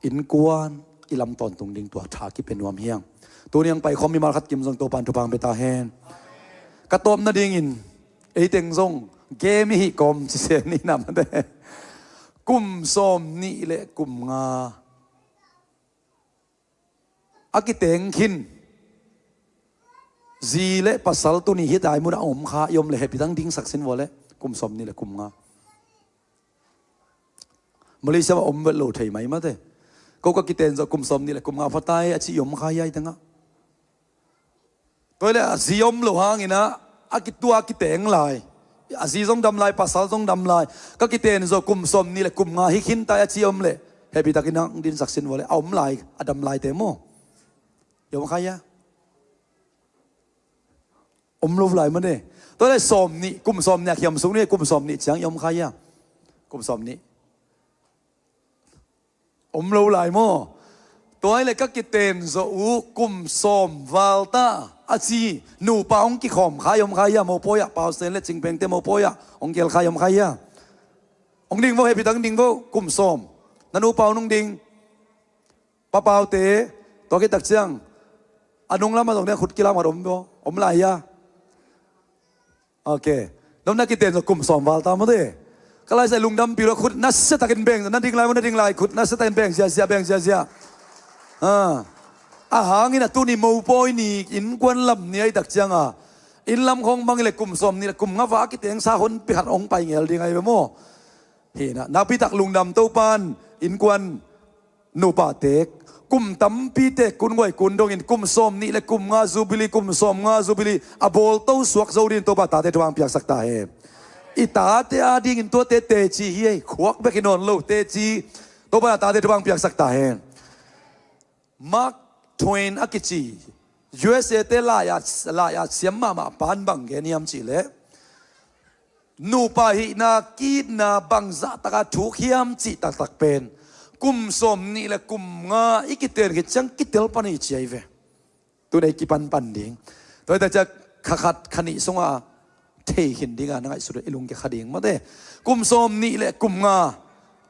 innkuan i lam tawntung ding tua tha kipia nuam hi hang. Tuni hong paikhawm mimal khat kim zong Topan thupha hong pia ta hen. Ka tawp nadingin eiteng zong game i hih kawm ci se ni nam te. Kum sawm nih le kum nga a kiteng khin zi le pasal tuni hih tai mun a om kha i om le hehpih tak dingsak sin vua le kum sawm nih le kum nga. Malaysia ah om vet lo thei mai mate. Ko ka kiten zawh kum sawm nih le kum nga pha tai a ci i om kha hiai tengah. Tua hi leh a zi om lo hangin ah a kitua kiteng lai, a zi zong dam lai, pasal zong dam lai. Ka kiten zawh kum sawm nih le kum nga hi khin tai a ci om leh hehpih takin hong dinsak sin vua leh a om lai, a dam laite maw? I om kha hia? Om lo lai mate. Tua leh sawm nih, kum sawm nih a khiam suk ni, kum sawm nih ciang i om kha hia? Kum sawm nih. Om lo lai maw? Tua hi leh ka kiten zawh uh kum sawm val ta a ci nupa hong kikhawm kha i om kha hia? Mopawi ah Pausen le Cingpengte mopawi ah hong gel kha i om kha hia? Hong ding vo, hehpih tak ding vo, kum sawm. Na nupa hong ding. Papaute, tua khit tak ciang a nunglam ah zong nia khut kilam khat om vo, om lai hia? Ok. Nop na kiten zawh kum sawm val ta mate. Ka laisai lungdampi lo, khut nasia takin beng, na ding lai maw, na ding lai, khut nasia takin beng ziazia, beng ziazia. Ah. A hangin a tuni mopawi ni innkuan lam ni ahi tak ciang a inn lam khawng bang hi leh kum sawm nih le kum nga va a kiteng sa honpi khat hong pai ngel ding ahi ve maw? Hi na, nakpi tak lungdam Topan innkuan nupa tek kum tampi tek kun guai kun dongin kum sawm nih le kum nga Jubilee, kum sawm nga Jubilee a bawl to suak zo dingin Topa tate thupha hong piaksak ta hen. I tate a dingin tuate teci hi ei, khuak bek hi nawn lo, teci. Topa tate thupha hong piaksak ta hen. Mark Twain a kici U S A te lai-at, lai-at siam mahmah pan bang gen hiam cih leh nupa hihna, ki-itna bangzah taka thuk hiam cih taktak pen kum sawm nih le kum nga i kiten khit ciang kitel pan hi ci ahi ve. Tun ei kipanpan ding. Tua hi tak ciang kha khat kha nih sungah thei khin ding a na ngaihsut uh i lungkia kha ding mate. Kum sawm nih le kum nga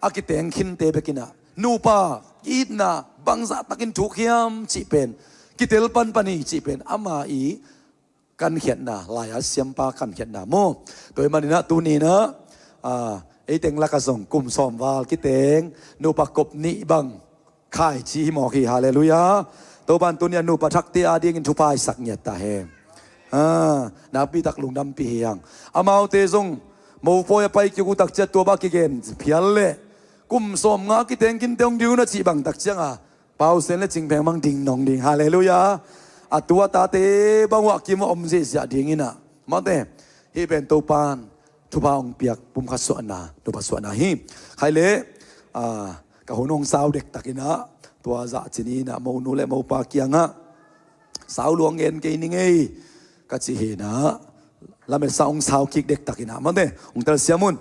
a kiteng khinte bekin ah nupa ki-itna bangzah takin thuk hiam cih pen kitel panpan hi cih pen ama i kankhiatna, lai-at siampa kankhiatna maw? Tua hi manin ah tuni in ah, ah, eiteng lakah zong kum sawm val kiteng nupa kop nih bang khaici hi mawk hi. Halleluiah. Topan tuni a nupa thakte a dingin thupha hong sak ngiat ta hen. Ah, nakpi tak lungdampi hi hang. Amaute zong mopawi a pai kik uh tak ciang tua bang kigen phial leh kum sawm nga kiteng khinte hong ding uh na cih bang tak ciang a Pausen le Cingpeng bang ding nong ding. Halleluiah. A tu a tate bang uh a kim a om ziahziah dingin ah mate. Hih pen Topan thupha hong piak pumkhat suahna, nupa suahna hi. Khai leh, ah, ka hun hong sau dektakin ah tua zah ci ni in ah monu le mopa kiangah sau lua hong gen kei ning ei ka ci hi in ah, lametsa hong sau kik dektakin ah mate, hong telsiam un.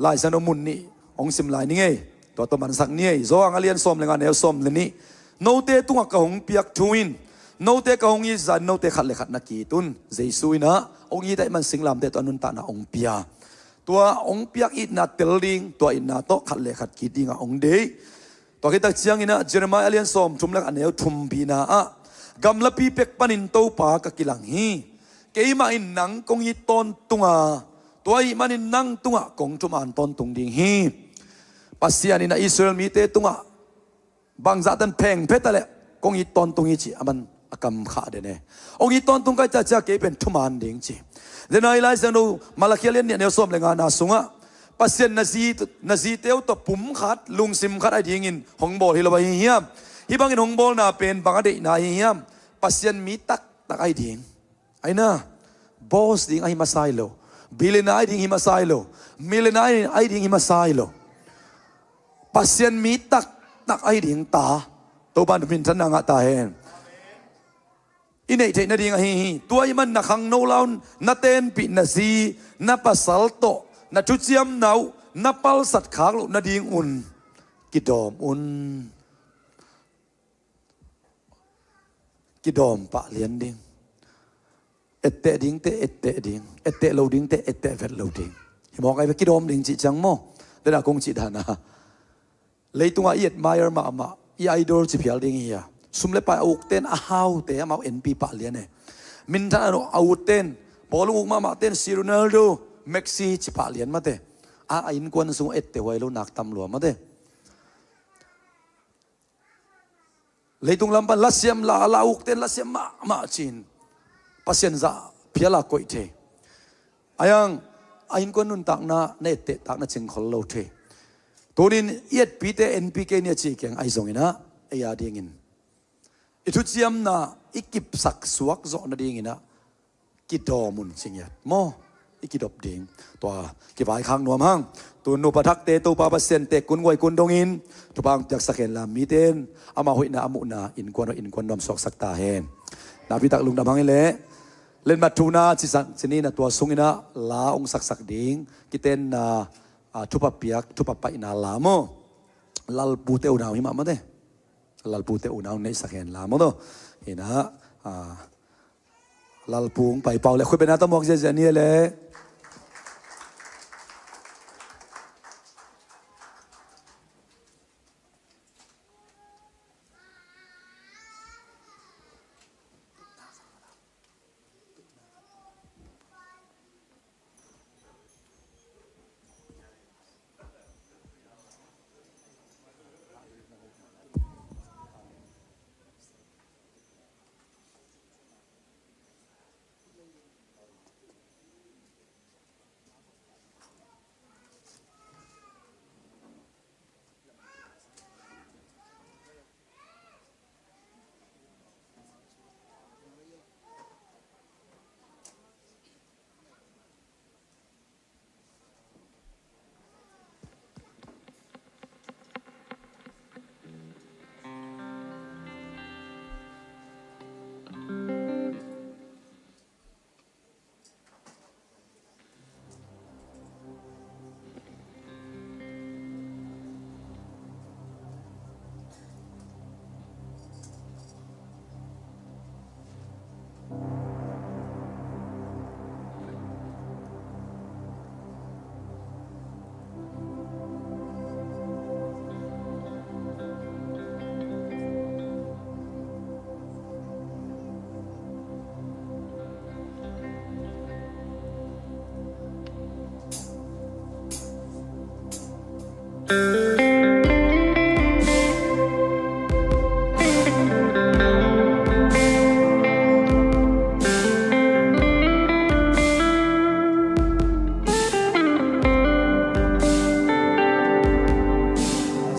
Lai Siangtho mun nih hong sim lai ning ei. Tua tawh mansak ni ei. Johan a lian sawm le nga, neu sawm le nih. Note tungah ka hong piak thu in note ka hong it zah in note khat le khat na ki-it un. Jesu in ah hong it ahih man singlamteh tawh a nuntakna hong pia. Tua hong piak itna tel ding, tua itna tawh khat le khat ki-it dingah hong deih. Tua khit tak ciangin ah Jeremiah a lian sawm thum le khat, a neu thum bina ah, gamlapi pek panin Topa ka kilang hi. Keimah in nang kong it tawntung a, tua ahih manin nang tungah kong thuman tawntung ding hi. Pasian in ah Israel mite tungah bangzah tan phengphet a leh kong it tawntung hi cih a man a kam khah den e. Hong it tawntung ka hih tak ciang kei pen thuman ding ci. Tua hi in ah Lai Siangtho Malakhi a lian nih, a neu sawm le ngana sungah Pasian na zi, na zite uh tawh pum khat, lungsim khat a dingin hong bawl hi lo ahi hiam? Hih bangin hong bawlna pen bang a deihna ahi hiam? Pasian mi taktak ahi ding. Aina, boss ding ahi masa hi lo. Billionaire ahi ding hi masa hi lo. Millionaire ahi ding hi masa hi lo. Pasian mi taktak ahi ding ta. Topan minthanna ngah ta hen. I neih theih nading ahi hi. Tua ahih man na khangno laun, na tenpih na zi, na pasal tawh, na thuciamna uh, na palsat khak loh nadingun kidawm un. Kidawm pah lian ding. Etteh dingte etteh ding. Etteh lo dingte etteh vet lo ding. Hi mawk ai ve, kidawm ding cih ciang maw? Dena kong cih dana. Leitungah i admire mahmah, i idol ci phial ding hi a. Sum le pai a ukten a haute amau enpi pah lian e. Minthan a no a ukten, bawlung uk mahmahten si Ronaldo, Messi ci pah lian mate. A, a innkuan sung etteh huai lo nak tam lua mate. Leitung lam pan lasiam la, la ukten lasiam mahmah cin. Pasian zah phial a koih thei. Ayang, a innkuan nuntakna, na etteh takna cingkhol lo thei. Tunin i etpite enpi kei ni a ci keng ahi zonginah, ei a dingin. I thuciamna, i kipsak suak zawh nadinginah, kidawm un ci ngiat maw? I kidop ding. Tua, kivaikhak nuam hang. Tu nupa thakte Topa Pasian tekkun guaikun dongin, thupha hong piaksak hen la mite in, ama hoihna, a muhna, innkuan, innkuan nuam suaksak ta hen. Nakpitak lungdam hang i leh. Lenmat thuna cisak, cinina tua sunginah, la hong saksak ding. Kitenna, a, thupha piak, thupha paihna la maw? Lalpute unau hi mah mate. Lalpute unau neihsak hen la maw to. Hinah, a, Lalpung paipau le khutbetna tamuak ziazia ni le.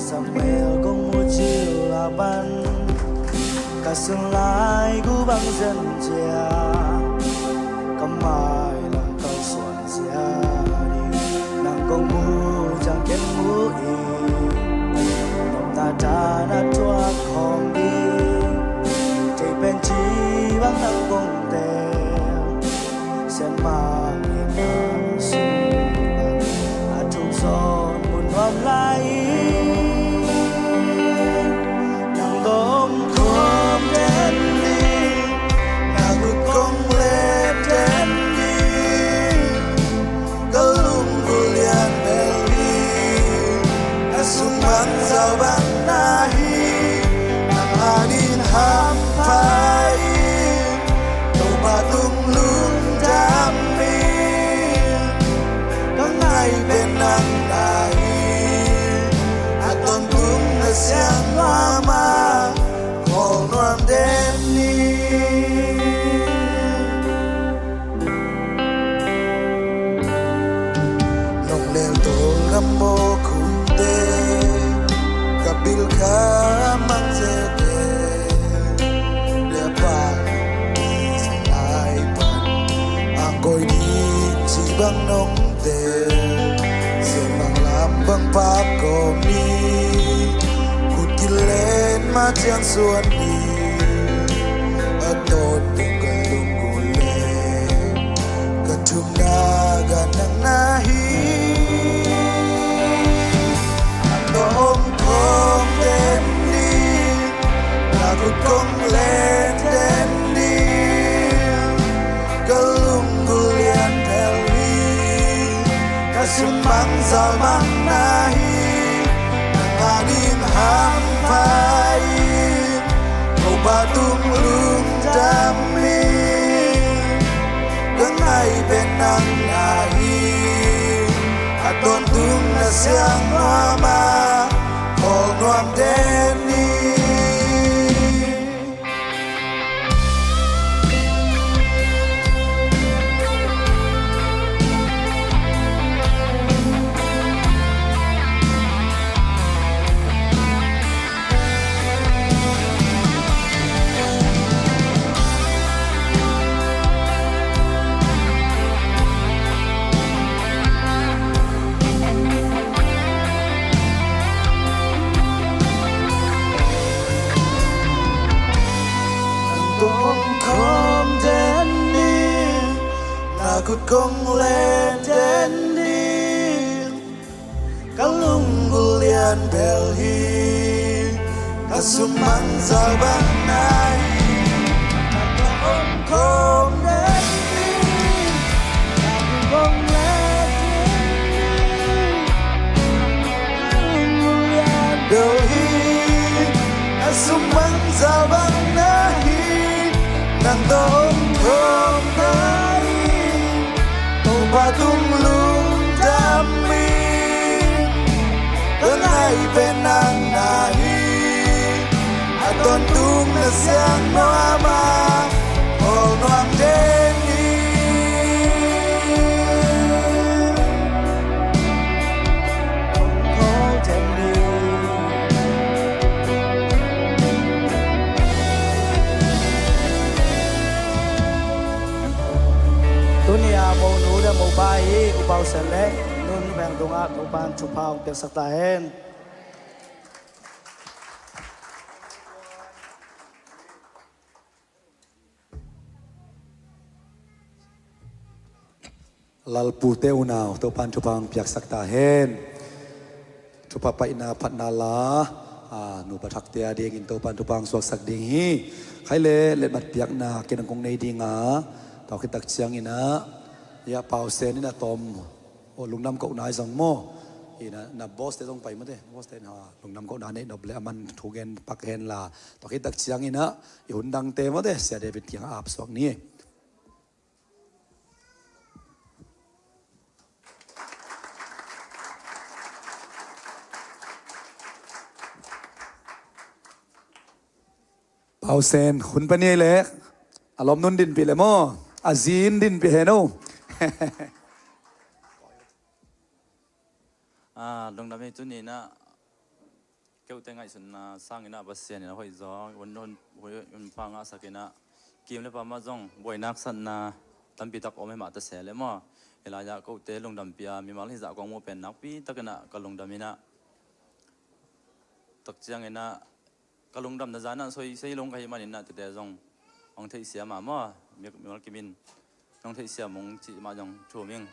Samuel kong mu cil a pan, ka sun lai gu bang zen cia, ka mai lam kal suan cia ding, nang kong mu ciang ken mu in. Bang nong te sian bang lam bang pak ko mi, kut kilen ma ciang suan mi, a tot bung ka lung kule, ka thum na ga nang na hi. Tawh om khawm den ding, na kut kong len den ding, ka lunggulh lian bel hi. Ka sum bang zal bang na hi, nang a ding hampha in, Topa tung lungdam in. Ka ngai pen nang na hi, a tawntung na siang nuam a, khawl nuam den ni. Kong khawm den ni, na kut kong len den ni. Ka lunggulh lian bel hi, ka sum bang zal bang na hi. Ka om khawm den ni, ka kut kong len den ni. Ka lunggulh lian bel hi, ka sum bang zal bang na hi. Nang tawh om khawm na hi, Topa tung lungdam in. Ka ngai pen nang na hi, a tawntung na siang nuam a, khawl nuam den ni. Khawl den ni. Tuni a monu le mopa hi, U Pau Sen le Nu Veng tungah Topa'n thupha hong piaksak ta hen. Lalpute unau, Topa'n thupha hong piaksak ta hen. Thupha paina phatna la, a, nupa thakte a dingin Topa'n thupha hong suaksak ding hi. Khai le letmat piakna ken kong nei ding a, tua khit tak ciangin ah, ya Pau Sen in a tom, o, lungdam kohna hi zong maw. Ina, na boss te zong pai mate, boss te na lungdam kohna nei nop le a man thu gen pak hen la. Tua khit tak ciangin ah, i hun dangte mate, Sia David kiang a ap suak ni. Pau Sen, hun pani le, a lawm nun dinpih le maw, a zin dinpih hen o. A, lungdam hi tuni in ah, keute ngaihsutna sangin ah Pasian in a hoih zaw, hun, hun, hun, hun pha ngahsak in ah, kim le pam ah zong buainak satna tampi tak om hi mah ta se le maw. Hi lai ah kote lungdampi a mimal hizah kong muh pen nakpi takin ah ka lungdam in ah, tak ciangin ah ka lungdamna zan ah soi sei lung ka hih manin ah tete zong hong theihsia mah maw, mi, mimal kim in hong theihsia mong cih mah zong thum ing.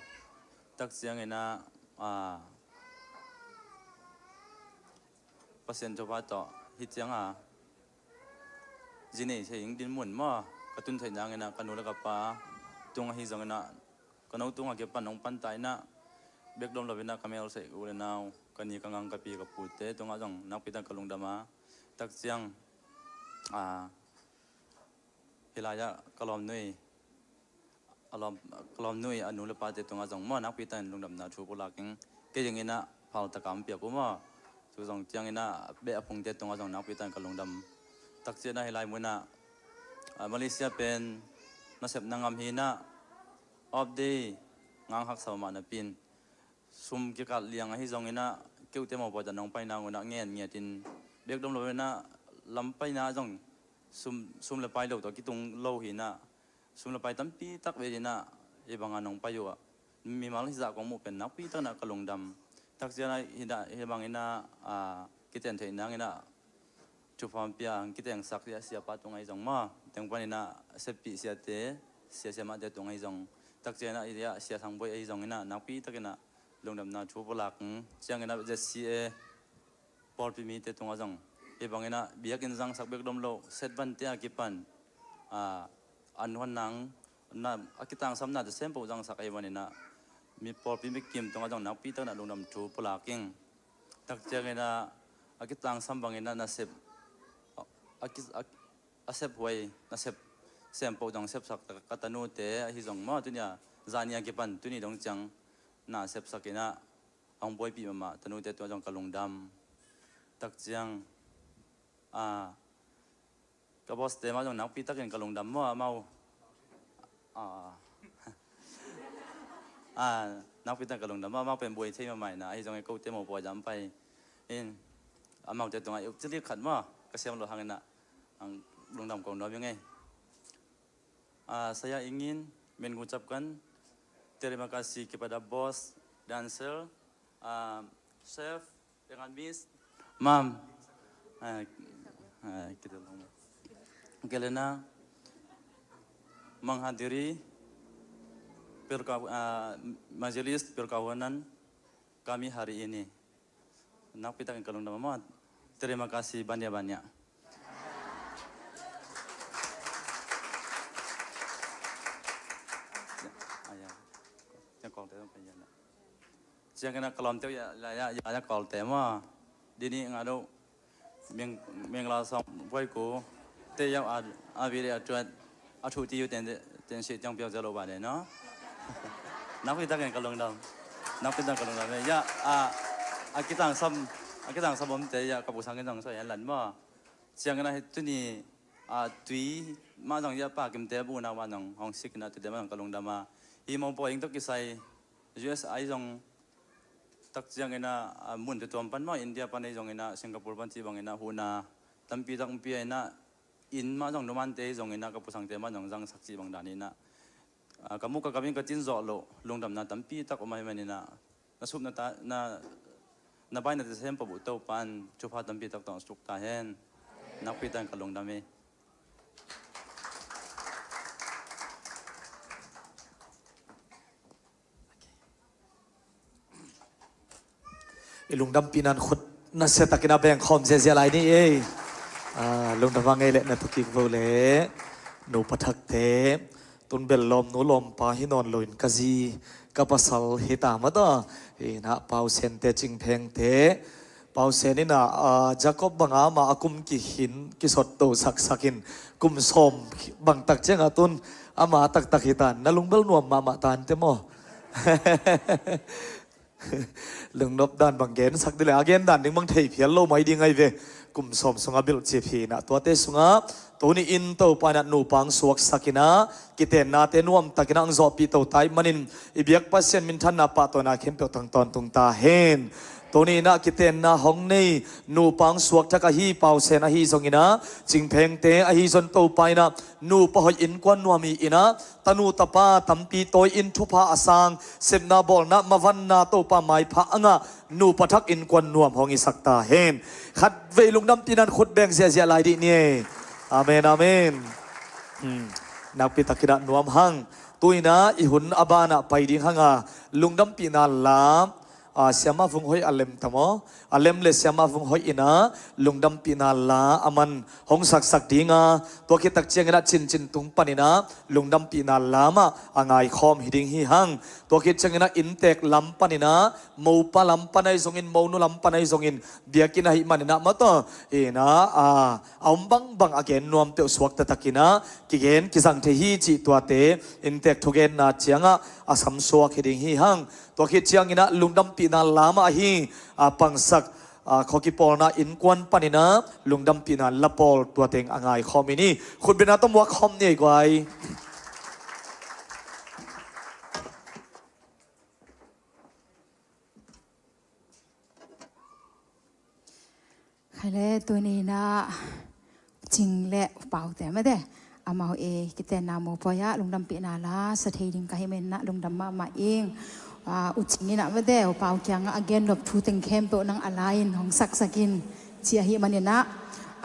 Tak ciangin ah, a, Pasian thupha tawh hih ciang a zi nei thei ing dinmun maw, ka tun theih nangin ah ka nu le ka pa tung ahi zongin ah ka no tungah kipan hong pan ta in ah, bek dom lo in ah ka mel seh u le nau, ka ni ka ngang ka pi ka pute tungah zong nakpi tak ka lungdam a, tak ciang, a, hi lai ah ka lawmnui, a lawm, ka lawmnui a nu le pate tungah zong maw nakpi takin lungdamna thu pulak ing. Kei zong in ah phal taka hong piak uh maw. Tu zong ciangin ah beh a phungte tungah zong nakpi takin ka lungdam. Tak ciangin ah hi lai mun ah, a, Malaysia pen nasepna ngam hi in ah, off day ngang haksa mahmah napi in, sum kikal liang ahi zongin ah, keute mawhpuai tan hong pai nangun ah ngen ngiat in, bek dom lo in ah lam paina zong sum, sum le pai lo tawh kitung lo hi in ah, sum le pai tampi tak ve in ah, hih bangin hong pai uh ah, mimal hizah kong muh pen nakpi takin ah ka lungdam. Takciang ah hih bangin ah, ah, kiten theih nangin ah thupha pia, kitengsak sia, siapa tungah ahi zong maw, teng panin ah seppih siate, sia siamahte tungah ahi zong, takciang ah hih ah Sia Thang Bawi ahi zongin ah nakpi takin ah lungdamna thu pulak. Ciangin ah Z C A pawlpi mite tungah zong hih bangin ah biakinn zangsak bek om lo, set vante a kipan, ah, an huan nang, na, a kitangsamnate sempoh zangsak ahih manin ah mi pawlpi mikim tungah zong nakpi takin ah lungdam thu pulak ing. Takciangin ah a kitangsam bangin ah nasep, a, a ki-, a, a sephuai, nasep sempoh zong sepsak ka tanute ahi zong maw, tuni a, zani a kipan tuni dong ciang na sepsak in ah hong buaipih mahmah tanute tungah zong ka lungdam. Takciang, ah, ka boss te mah zong nakpi takin ka lungdam maw, amau, ah, ah, nakpi takin ka lungdam maw, amau pen buai thei mahmah in ah, ahi zong e, kote mawhpuai zah pai in, amaute tungah i up cilik khat maw ka siam loh hangin ah, ang lungdam kong nuam ing e. Ah, saya ingin mengucapkan terima kasih kepada bos, dancer, ah, chef, dengan miss, mam, ah, ah, kita lang. Kerana menghadiri perka-, ah, majelis perkawinan kami hari ini. Nakpi takin ka lungdam maw. Terima kasih banyak-banyak. Ciangin ah ka lawmte uh ya, ya, ya, ya, Kawlte maw. Dini nga do. Meng, Mengla Sawng Bawi Ku te yau a, a video a tuat a thu ti yu ten, ten si tiang piau zalo ba de no. Nakpi takin ka lungdam. Nakpi takin ka lungdam. Ya, a, a kitangsam, a kitangsam om te ya ka pu sang in zong so yan lan maw. Ciangin ah hih tuni, a, tui mah zong ya Pa Kimte bu na mah zong hong sik in ah tute mah zong ka lungdam a. Hih mawhpuai ing tawh kisai U S A zong takciangin ah, a, mun tutuam pan maw, India pan ahi zongin ah, Singapore pan cih bangin ah, huhna tampi tak hong pia in ah, inn mah zong numante ahi zongin ah, ka pu sangte mah zong zangsak cih bang danin ah, a, ka muk ka kam in ka cin zawh loh lungdamna tampi tak om ahih manin ah, na sup na ta, na, na bai na tesen pah uh Topa in thupha tampi tak tawh suk ta hen. Nakpi takin ka lungdam hi. I lungdampihna in khut nasia takin a bengkhawm ziahziah lai ni ei. Ah, lungdam a ngei leh na tu kik vo leh. Nupa thakte, tun bel lawmnu lawmpa hi nawn loin ka zi, ka pasal hi ta mah ta. Hi na Pau Sente, Cing Phengte, Pau Sen in a, ah, Jacob banga amah a kum kikhin kisot to saksak in kum sawm bang tak ciangah tun ama taktak hi tan, na lung bel nuam mahmah tante maw? Lungnop dan bang gensak dih le, a gen dan ding bang thei phial lo mai ding ahi ve. Kum sawm sungah bilh cip hi na, tuate sungah tuni in Topa in a nupa hong suaksak in a, kitennate nuamtak in a hong zawhpih to ta ahih manin i biak Pasian minthanna pahtawina khempeuh tang tawntung ta hen. Tuni in a kitenna hong nei nupa hong suak thak ahi Pau Sen ahi zongin a, Cing Phengte ahi zong Topa in a nupa hoih innkuan nuam hi in a, tanu tapa tampi tawi in thupha a sang, sepna bawlna mavanna Topa maipha a ngah nupa thak innkuan nuam hong hisak ta hen. Khatvei lungdampihna in khut beng ziahziah lai dih ni ei. Amen, amen. Hmm. Nakpi takin a nuam hang. Tu in a i hun a banah pai ding hang a, lungdampihna la, a, Siamah Vung Hoih a lem ta maw? A lem le Siamah Vung Hoih in a lungdampihna la a man hong saksak ding a, tua khit tak ciangin a cincin tung panin a lungdampihna la mah a ngaikhawm hi ding hi hang. Tua khit ciangin a inntek lam panin a, mopa lam pan ahi zongin, monu lam pan ahi zongin, biakinn ahih manin a mah tawh in a, a, a om bangbang a gen nuam peuh suak taktakin a kigen kizang thei hi cih tuate inntek thugenna ciangah a samsuak hi ding hi hang. Tua khit ciangin a lungdampihna la mah ahi, a, pangsak, a, khuakipawlna innkuan panin a lungdampihna la pawl tua teng a ngaikhawm hi ni. Khutbetna tawh muak khawm ni ei guai. Khai le tuni in a Cing le Paute mah te Amau e, kitenna mopawi ah lungdampihna la sa thei ding ka hih manin ah lungdam mahmah ing. Ah, U Cing in ah mate, U Pau kiangah a gen nop thu teng khempeuh nang a la-in hong saksak in ci ahih manin ah,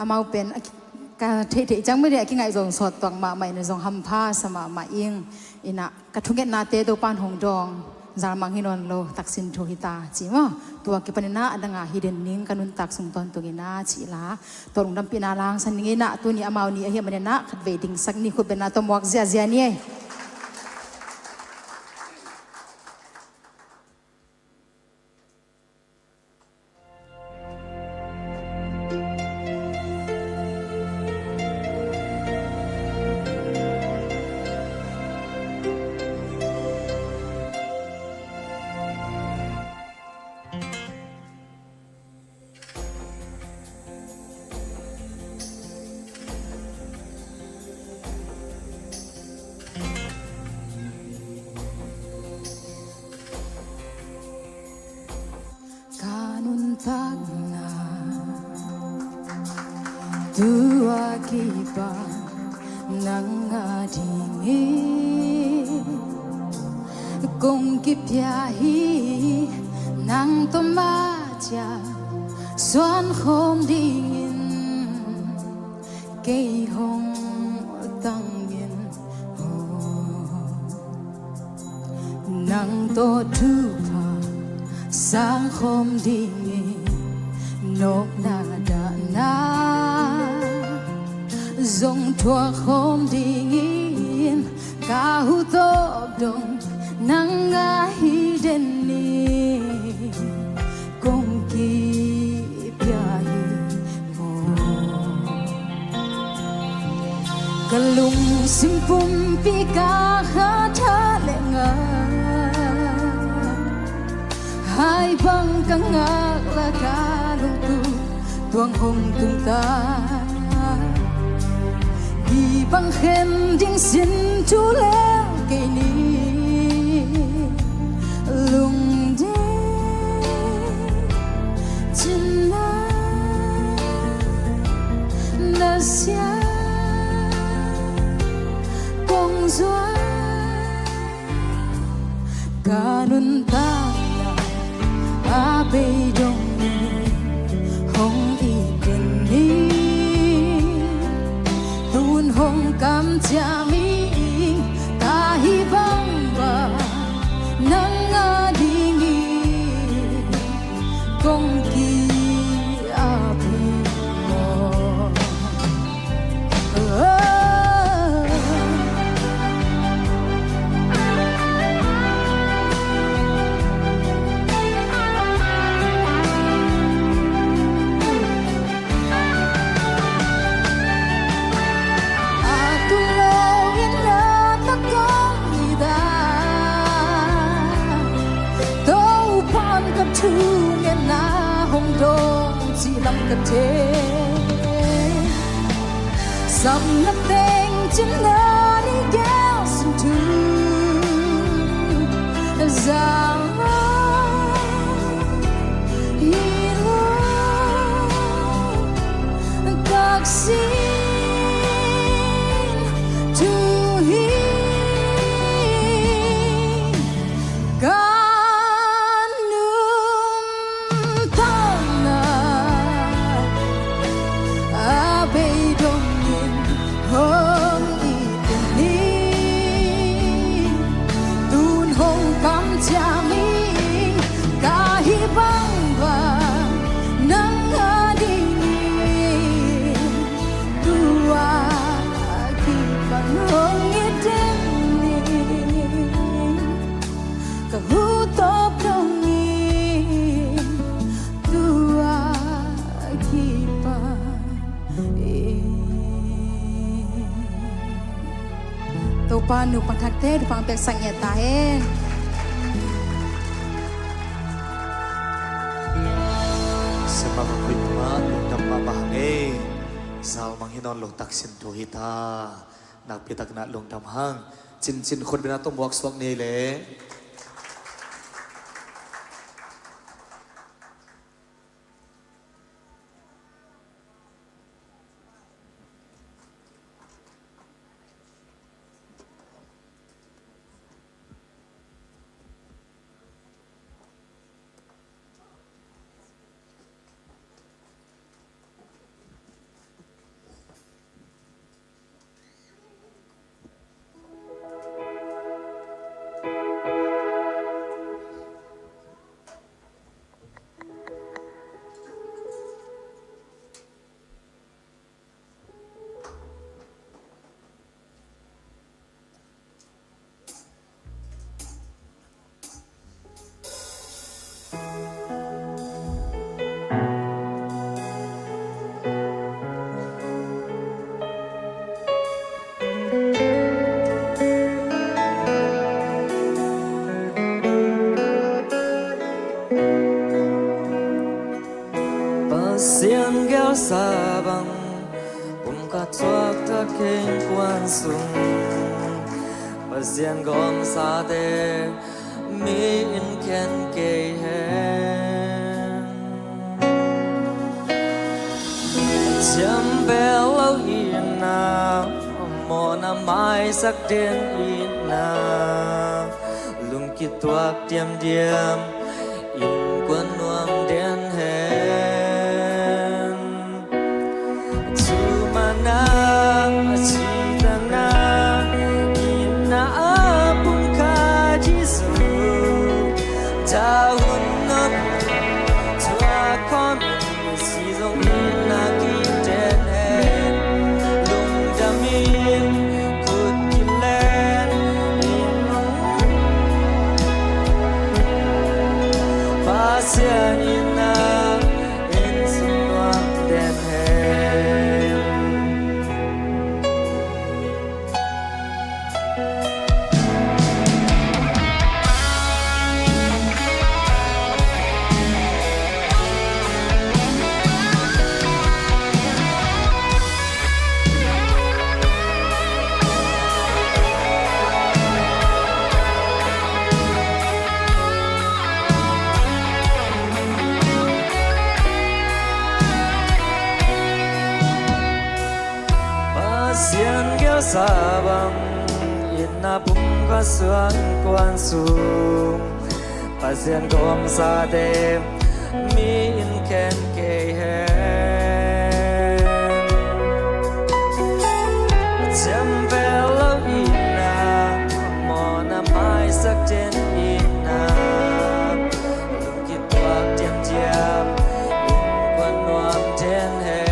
amau pen a ki-, ka theihtheih ciang mate a kingaih zong sawt tuak mahmah in zong hampha sa mahmah ing. In ah ka thungetnate Topa'n hong dawng, zalmang hi nawn lo, taksin thu hi ta ci maw. Tua kipanin ah a dang a hi den ning, ka nuntak sung tawntung in ah ci la, tua lungdampihna la hong san ning in ah, tuni amau ni ahih manin ah khatvei dingsak ni, khutbetna tawh muak ziahziah ni ei. Ka nuntakna tua kipan nang a dingin kong kipia hi. Nang tawh mah ciang suan khawm dingin kei hong tang in aw. Nang tawh thupha sang khawm dingin nawkna dahna zong thuak khawm dingin ka hu tawp dong nang a hi den ni kong kipia hi maw. Ka lungsim pumpi ka kha tha le nga hai bang ka ngak la ka lungtu tuang hong tung ta. Hi bang khen ding sin tu le kei ni lungding cin na na sia kong zuai. Ka nuntakna a beidong in hong it den ni. Tun hong kamciam ing, ka hih bangbang nang a dingin kong ki-ap hi maw. A tul lo in na tak kong hi ta. Topa'n ka thungetna hong dawng cih lam ka thei. Sapna teng cin na ni gel sin thu zang hi lo. Taksin thu hi. Ka nuntakna a beidong in hong it den ni. Tun hong kamciam ing, ka hih bangbang nang a dingin tua kipan hong it den ni. Ka hu tawp dong in tua kipan in. Topa nupang thakte thupha piaksak ngiat ta hen. Siamah Vangpui tungah lungdam mahmah hang ei. Zalmang hi nawn lo, taksin thu hi ta. Nakpi takin ah lungdam hang. Cincin khutbetna tawh muak suak ni le. Innkuan sung Pasian gawmsate mi in khen kei hen. Ciamvel lo itna, mawhna maisak den itna, lungkituak diamdiam innkuan nuam den hen. Thumana, thidana, itna a pum kha ding zo. Tahun nop tua khawm in si zong itna kiten hen. Lungdam in khut kilen in hong Pasian itna in sung nuam den hen. Pasian geelsa bang itna pum kha suang kuan sung Pasian gawmsate mi in khen kei hen. Ciamvel lo itna, mawhna maisak den itna, lungkituak diamdiam innkuan nuam den hen.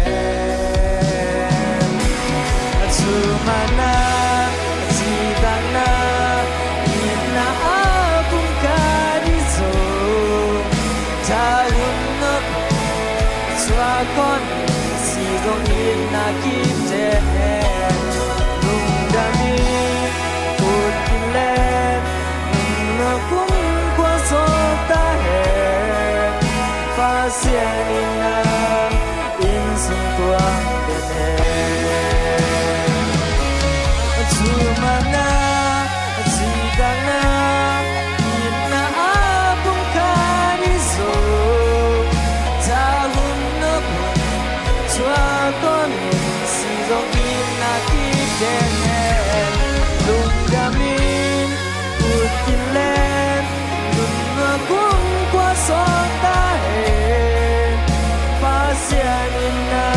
Thumana, thidana, itna a pum kha ding zo. Tahun nop tua khawm in si zong itna kiten hen. Lungdam in khut kilen in hong kua sawm ta hen. Pasian itna in sung tuam den hen. Thumana, thidana, itna a pum kha ding zo. Tahun nop tua khawm in si zong itna kiten hen. Lungdam in khut kilen in hong kua sawm ta hen. Pasian itna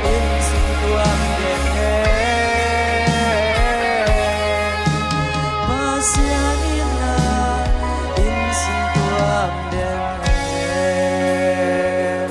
in sung tuam den hen. Pasian itna in sung tuam den hen. Amen.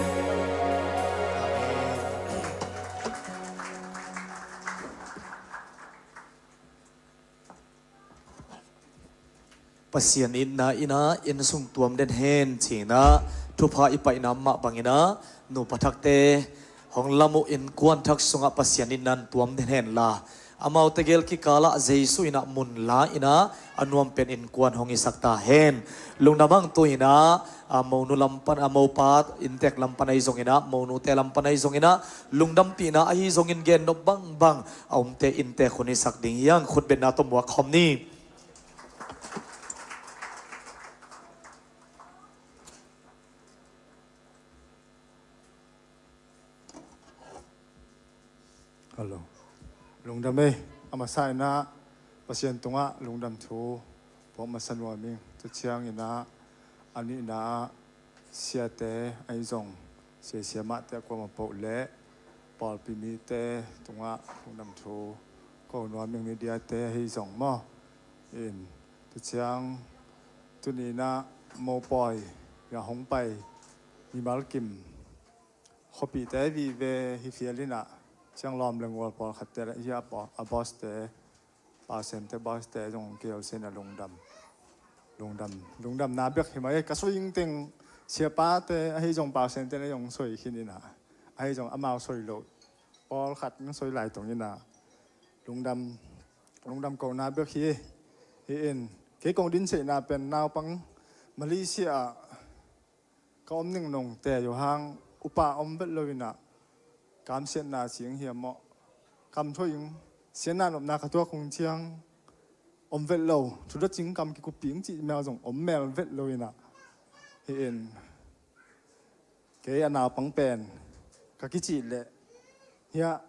Pasian itna in ah inn sung tuam den hen, ci-in ah thupha i paina mah bangin ah nupa thakte hong lam uh innkuan thak sungah Pasian itna in tuam den hen la, amaute gel kikalah Jesu in ah mun la in ah a nuam pen innkuan hong hisak ta hen. Lungdam hang. Tu-in ah a monu lam pan, a mopa inntek lam pan ahi zongin ah, monute lam pan ahi zongin ah, lungdampihna ahi zongin gennop bangbang a omte inntek hun hisak ding hi hang. Khutbetna tawh muak khawm ni. Hello. Lungdam ei. A masa in ah Pasian tungah lungdam thu phuak masa nuam ing. Tua ciangin ah a nihna ah siate ahi zong, sia, siamahte a kuamah poh leh pawlpi mite tungah lungdam thu ko nuam ing, mediate ahi zong maw. In, tua ciang tuni in ah mopawi a hong pai mimal kim khuapihte vive hi fial in ah, ciang lawm le ngual pawlkhatte le hi a, a bawste, Pausente bawste zong kiho sen a lungdam. Lungdam, lungdamna bek hi mah e. Ka soi ing teng siapate ahi zong Pausente na zong soi khin in ah, ahi zong amau soi loh pawlkhat na soi lai tong in ah, lungdam, lungdam kohna bek hi. Hi in, kei kong dinseihna pen naupang Malaysia ah ka om ningnung te uh hang upa om vet lo in ah, kamsiatna cing hiam maw, kam tho ing, siatna nopna ka tuak hong ciang om vet lo, thu dot cing kam kikuppih ing cih mel zong om mel vet lo inah. Hi in, kei a naupang pen ka kicih leh, hiah,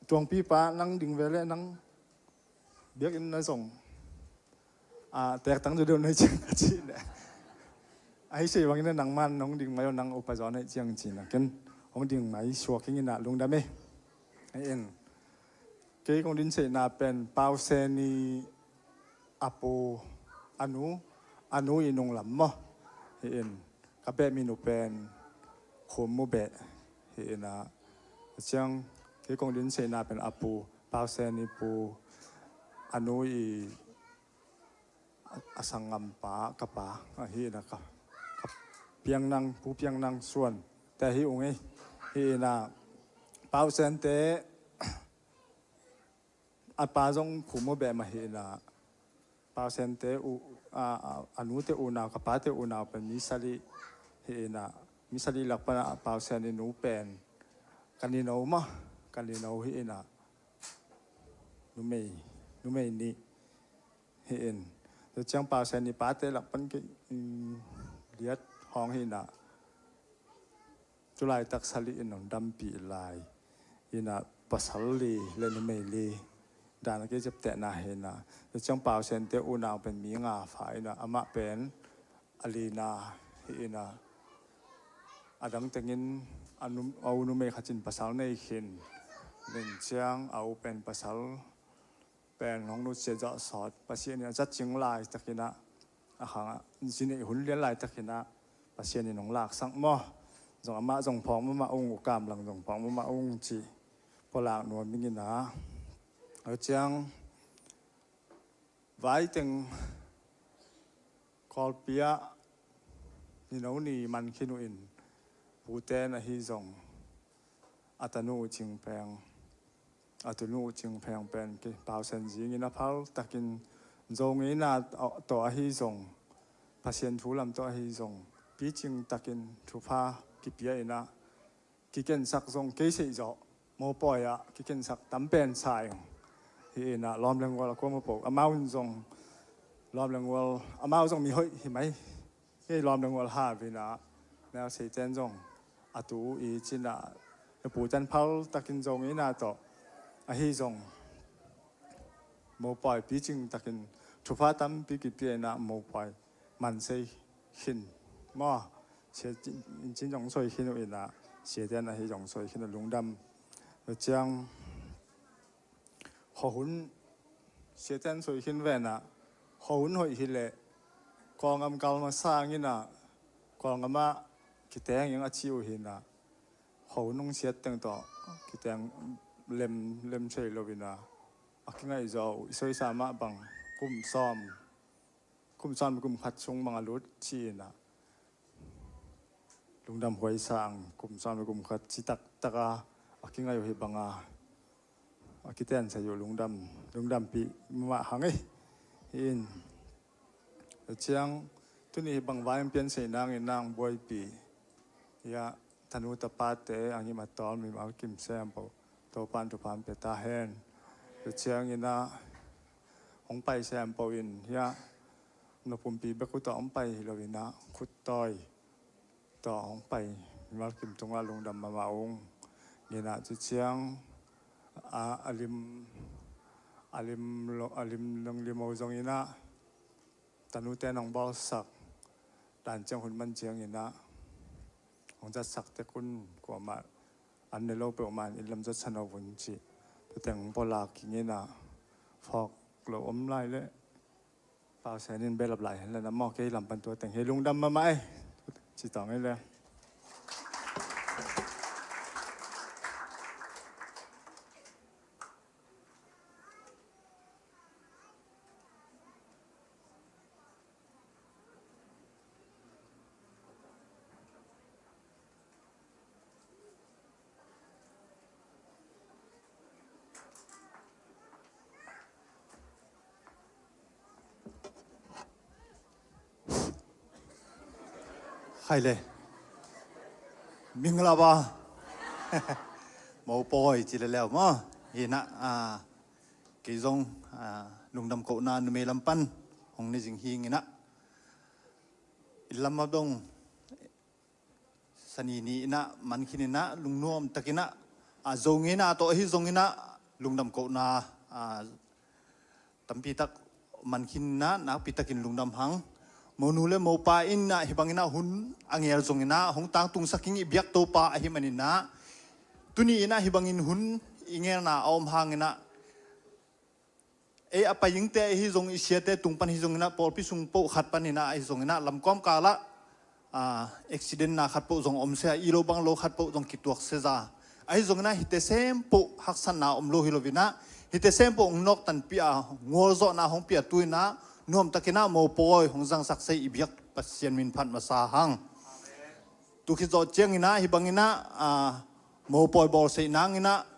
Tuangpipa, nang ding ve leh nang biakinn na zong a tektang zaw deuh na hi ciang ka cih leh, ahi sei bangin a nangman hong ding mai aw, nang upa zaw na hi ciang ci-in a ken hong ding mai suak ing inah lungdam e. Hi in, kei kong dinseihna pen Pau Sen i a pu, a nu, a nu i nunglam maw. Hi in, ka beh min uh pen Khum Mu Beh. Hi inah, ciang kei kong dinseihna pen a pu, Pau Sen i pu, a nu i a, a sanggampa, ka pa, ahi inah ka, ka Piang Nang, Pu Piang Nang Suan te ahi ung ei. Hi inah, Pau Sen te, a pa zong Khum Mu Beh mah hi inah, Pau Sen te u, a, a, a nu te unau, ka pa te unau pen mi sali hi inah, mi sali lak pan a Pau Sen i nu pen ka nino mah, ka nino hi inah, numei, numei nih hi in. Tua ciang Pau Sen i pate lak pan kei, mm, Liat Hawng hi inah, tu laitak sali in hong dampih lai inah, pasal li le numei li dan a kei ciaptehna hi inah. Tua ciang Pau Sen te unau pen mi nga pha inah, amah pen a lina hi inah, a dang tengin a nu, a u numei khat in pasal nei khin. Len ciang a u pen pasal pen hong nusia zawh sawt, Pasian in a zat cing laitak inah, a khangah zi neih hun lian laitak inah Pasian in hong laksak maw. Zong amah zong phawk mahmah ung, U Kam Lang zong phawk mahmah ung cih pulak nuam ing inah. Tua ciang vai teng Kawlpi ah nino ni man khin uh in, puten ahi zong a tanu uh Cing Pheng, a tanu uh Cing Pheng pen kei Pau Sen zingin a phal takin, Zo ngeina tawh ahi zong, Pasian thu lam tawh ahi zong, picing takin thupha kipia inah, kikensak zong kei seih zawh, mopawi ah kikensak tam pen sa ing. Hi inah, lawm le ngual a kuam a po, amau in zong lawm le ngual, amau zong mi hoih hi mai. Kei lawm le ngual hau inah, mel seiten zong a tu uh i cinah, na puten phal takin Zo ngeina tawh ahi zong, mopawi picing takin thupha tampi kipia inah, mopawi man sei khin maw. Sia in cin zong soi khin uh inah, siaten ahi zong soi khin uh, lungdam. Tua ciang khuahun, siaten soi khin ve inah, khuahun hoih hi leh Kawlgam kal masa ing inah, Kawlgam ah kiteng ing a ci uh hi inah, khuahun hong siat teng tawh kiteng lem, lem thei lo inah, a kingaihzaw uh, i soisa mah bang kum sawm, kum sawm le kum khat sung bang a lut ci inah, lungdam huai sang, kum sawm le kum khat ci taktak a, a kingaih uh hi bang a, a kiten sa uh, lungdam, lungdampih mahmah hang ei. Hi in, tua ciang tuni hi bang vai hong pianseih nangin nang buaipih, hiah, tanu tapate, a ngim a tawl, mimal kim sem po, Topan thupha hong pia ta hen. Tua ciang inah, hong pai sem po in, hiah, na pumpi bek uh tawh hong pai hi lo inah, khuttawi tawh hong pai, mimal kim tungah lungdam mahmah ung. Nginah tua ciang, a, a lim, a lim lo, a lim nong lim uh zong inah, tanute nong bawlsak dan ciang hun man ciang inah, hong zatsak tek un, kuamah an ne lo peuhmah in lam zatsan uh un cih. Tua teng hong pulak ing inah, phawk lo om lai leh Pau Sen in behlap lai hen la na maw, kei lam pan tua teng hi, lungdam mahmah ei. Ci tawng ei le. Khai le. Mingla ba. Mopawi ci le leu maw. Hi inah, ah, kei zong, ah, lungdam kohna numei lam pan hong ne zing hi ing inah, i lam ah dong sani ni inah man khin inah lungnuam tak inah, ah, Zo ngeina tawh ahi zong inah lungdam kohna, ah, tampi tak man khin inah nakpi takin lungdam hang. Monu le mopa inah hih bang inah hun a ngel zong inah hong tangtungsak ing i biak Topa ahih man inah, tuni inah hih bangin hun i ngelna a om hang inah, ei a pai ingte ahi zong, i siate tung pan hi zong inah, pawlpi sung poh khat pan inah ahi zong inah, lamkawm kal ah, ah, accident na khat poh zong om se a, i lo bang lo khat poh zong kituak se za. Ahi zong inah hihte sem poh haksatna om lo hi lo inah, hihte sem poh hong nawktanpih a, ngualzawhna hong pia tu inah, nuam tak inah mopawi hong zangsak se i biak Pasian min phat masa hang. Tu khit zawh ciang inah hih bang inah, ah, mopawi bawlseih nang inah,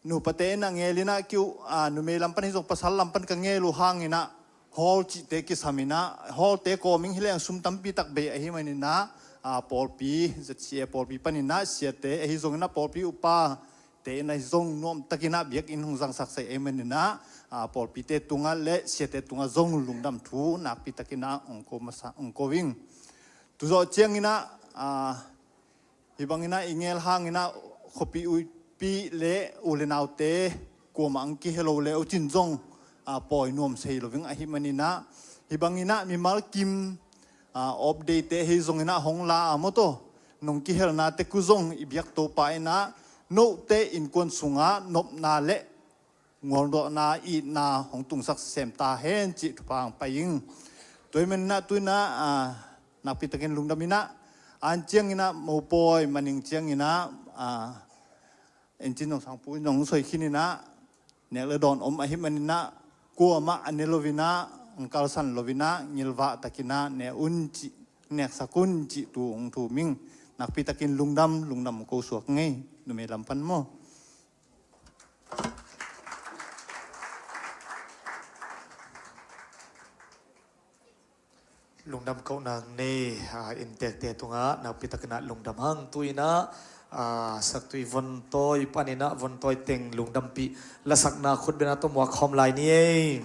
nupate inah ngel inah kiu, ah, numei lam pan hi zong pasal lam pan ka ngel uh hang inah, hall cihte kisam inah, hallte kawming hi leng sum tampi tak bei ahih man inah, ah, pawlpi, Z C A pawlpi pan inah siate ahi zong inah pawlpi upate inah hi zong nuam tak inah biakinn hong zangsak se ahih man inah, ah, pawlpite tungah le siate tungah zong lungdam thu nakpi tak inah hong ko masa, hong ko ing. Tu zawh ciang inah, ah, hih bang inah i ngel hang inah khuapi uipi le u le naute kuamah ang kihe lo le uh cin zong, ah, pawi nuam sei lo ing ahih man inah, hih bang inah mimal kim, ah, off day te ahi zong inah hong la a mawtaw, nong kihelna tek uh zong i biak Topa inah, note innkuan sungah nopna le ngualzawhna, itna hong tungsak sem ta hen cih thupha hong pai ing. Tua ahih man inah tu inah, ah, nakpi takin lungdam inah, an ciang inah mopawi maning ciang inah, ah, Engcin Nong Sangpu in hong soi khin inah, nek le dawn om ahih man inah, kuamah a ne lo inah, hong kalsan lo inah, ngilvah tak inah ne un cih, neksak un cih tu hong thum ing. Nakpi takin lungdam, lungdam ko suak ngei, numei lam pan maw. Lungdam kohna nei, ah, inntekte tungah nakpi tak inah lungdam hang. Tu inah, ah, saktui Von Tawi pan inah Von Tawi teng lungdampih lasakna khutbetna tawh muak khawm lai ni ei.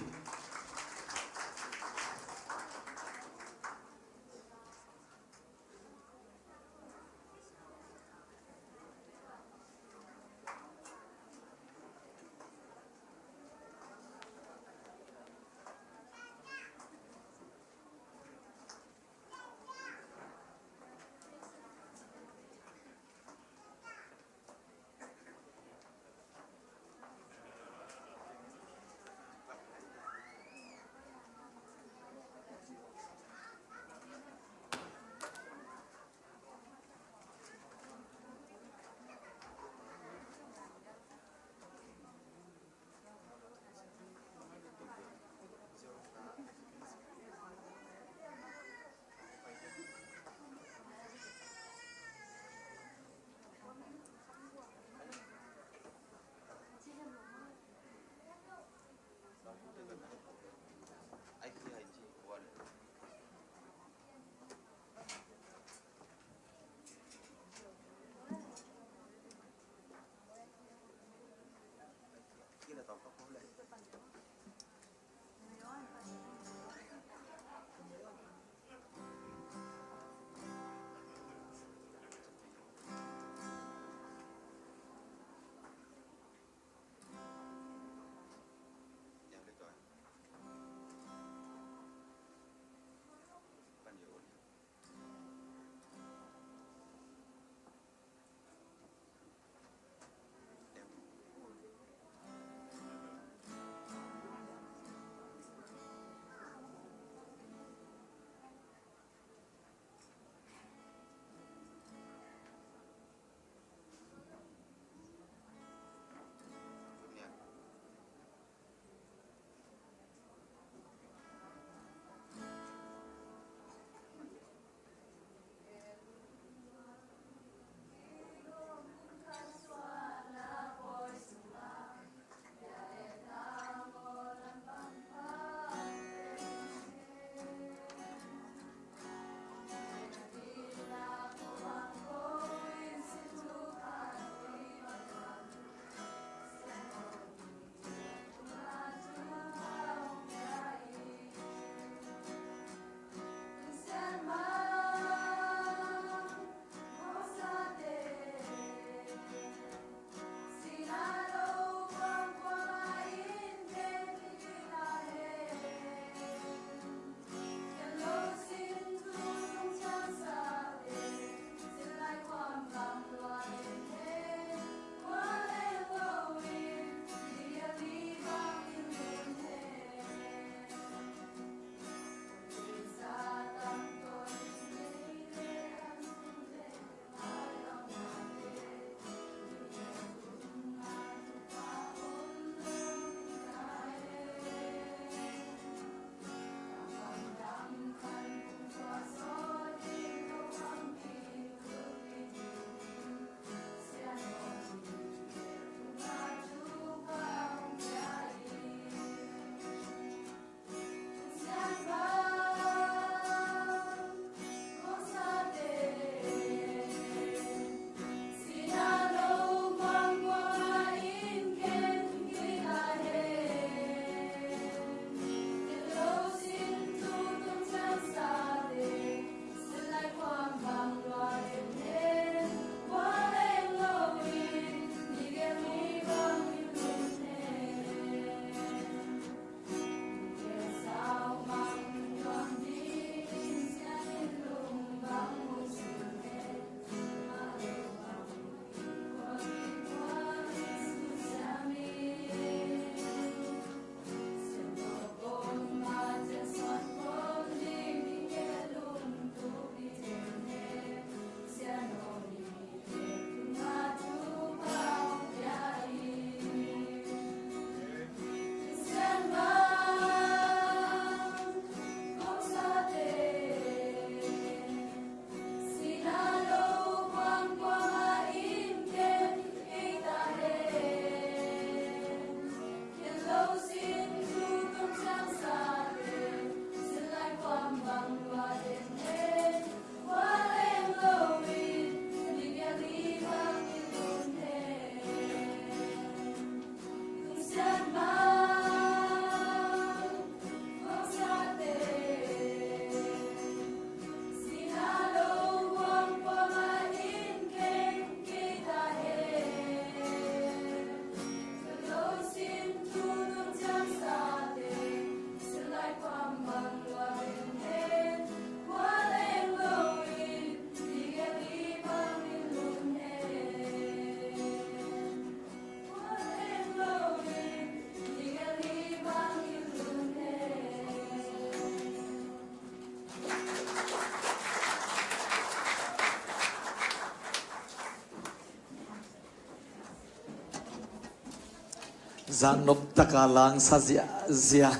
Zaknop taka langsa ziahziah.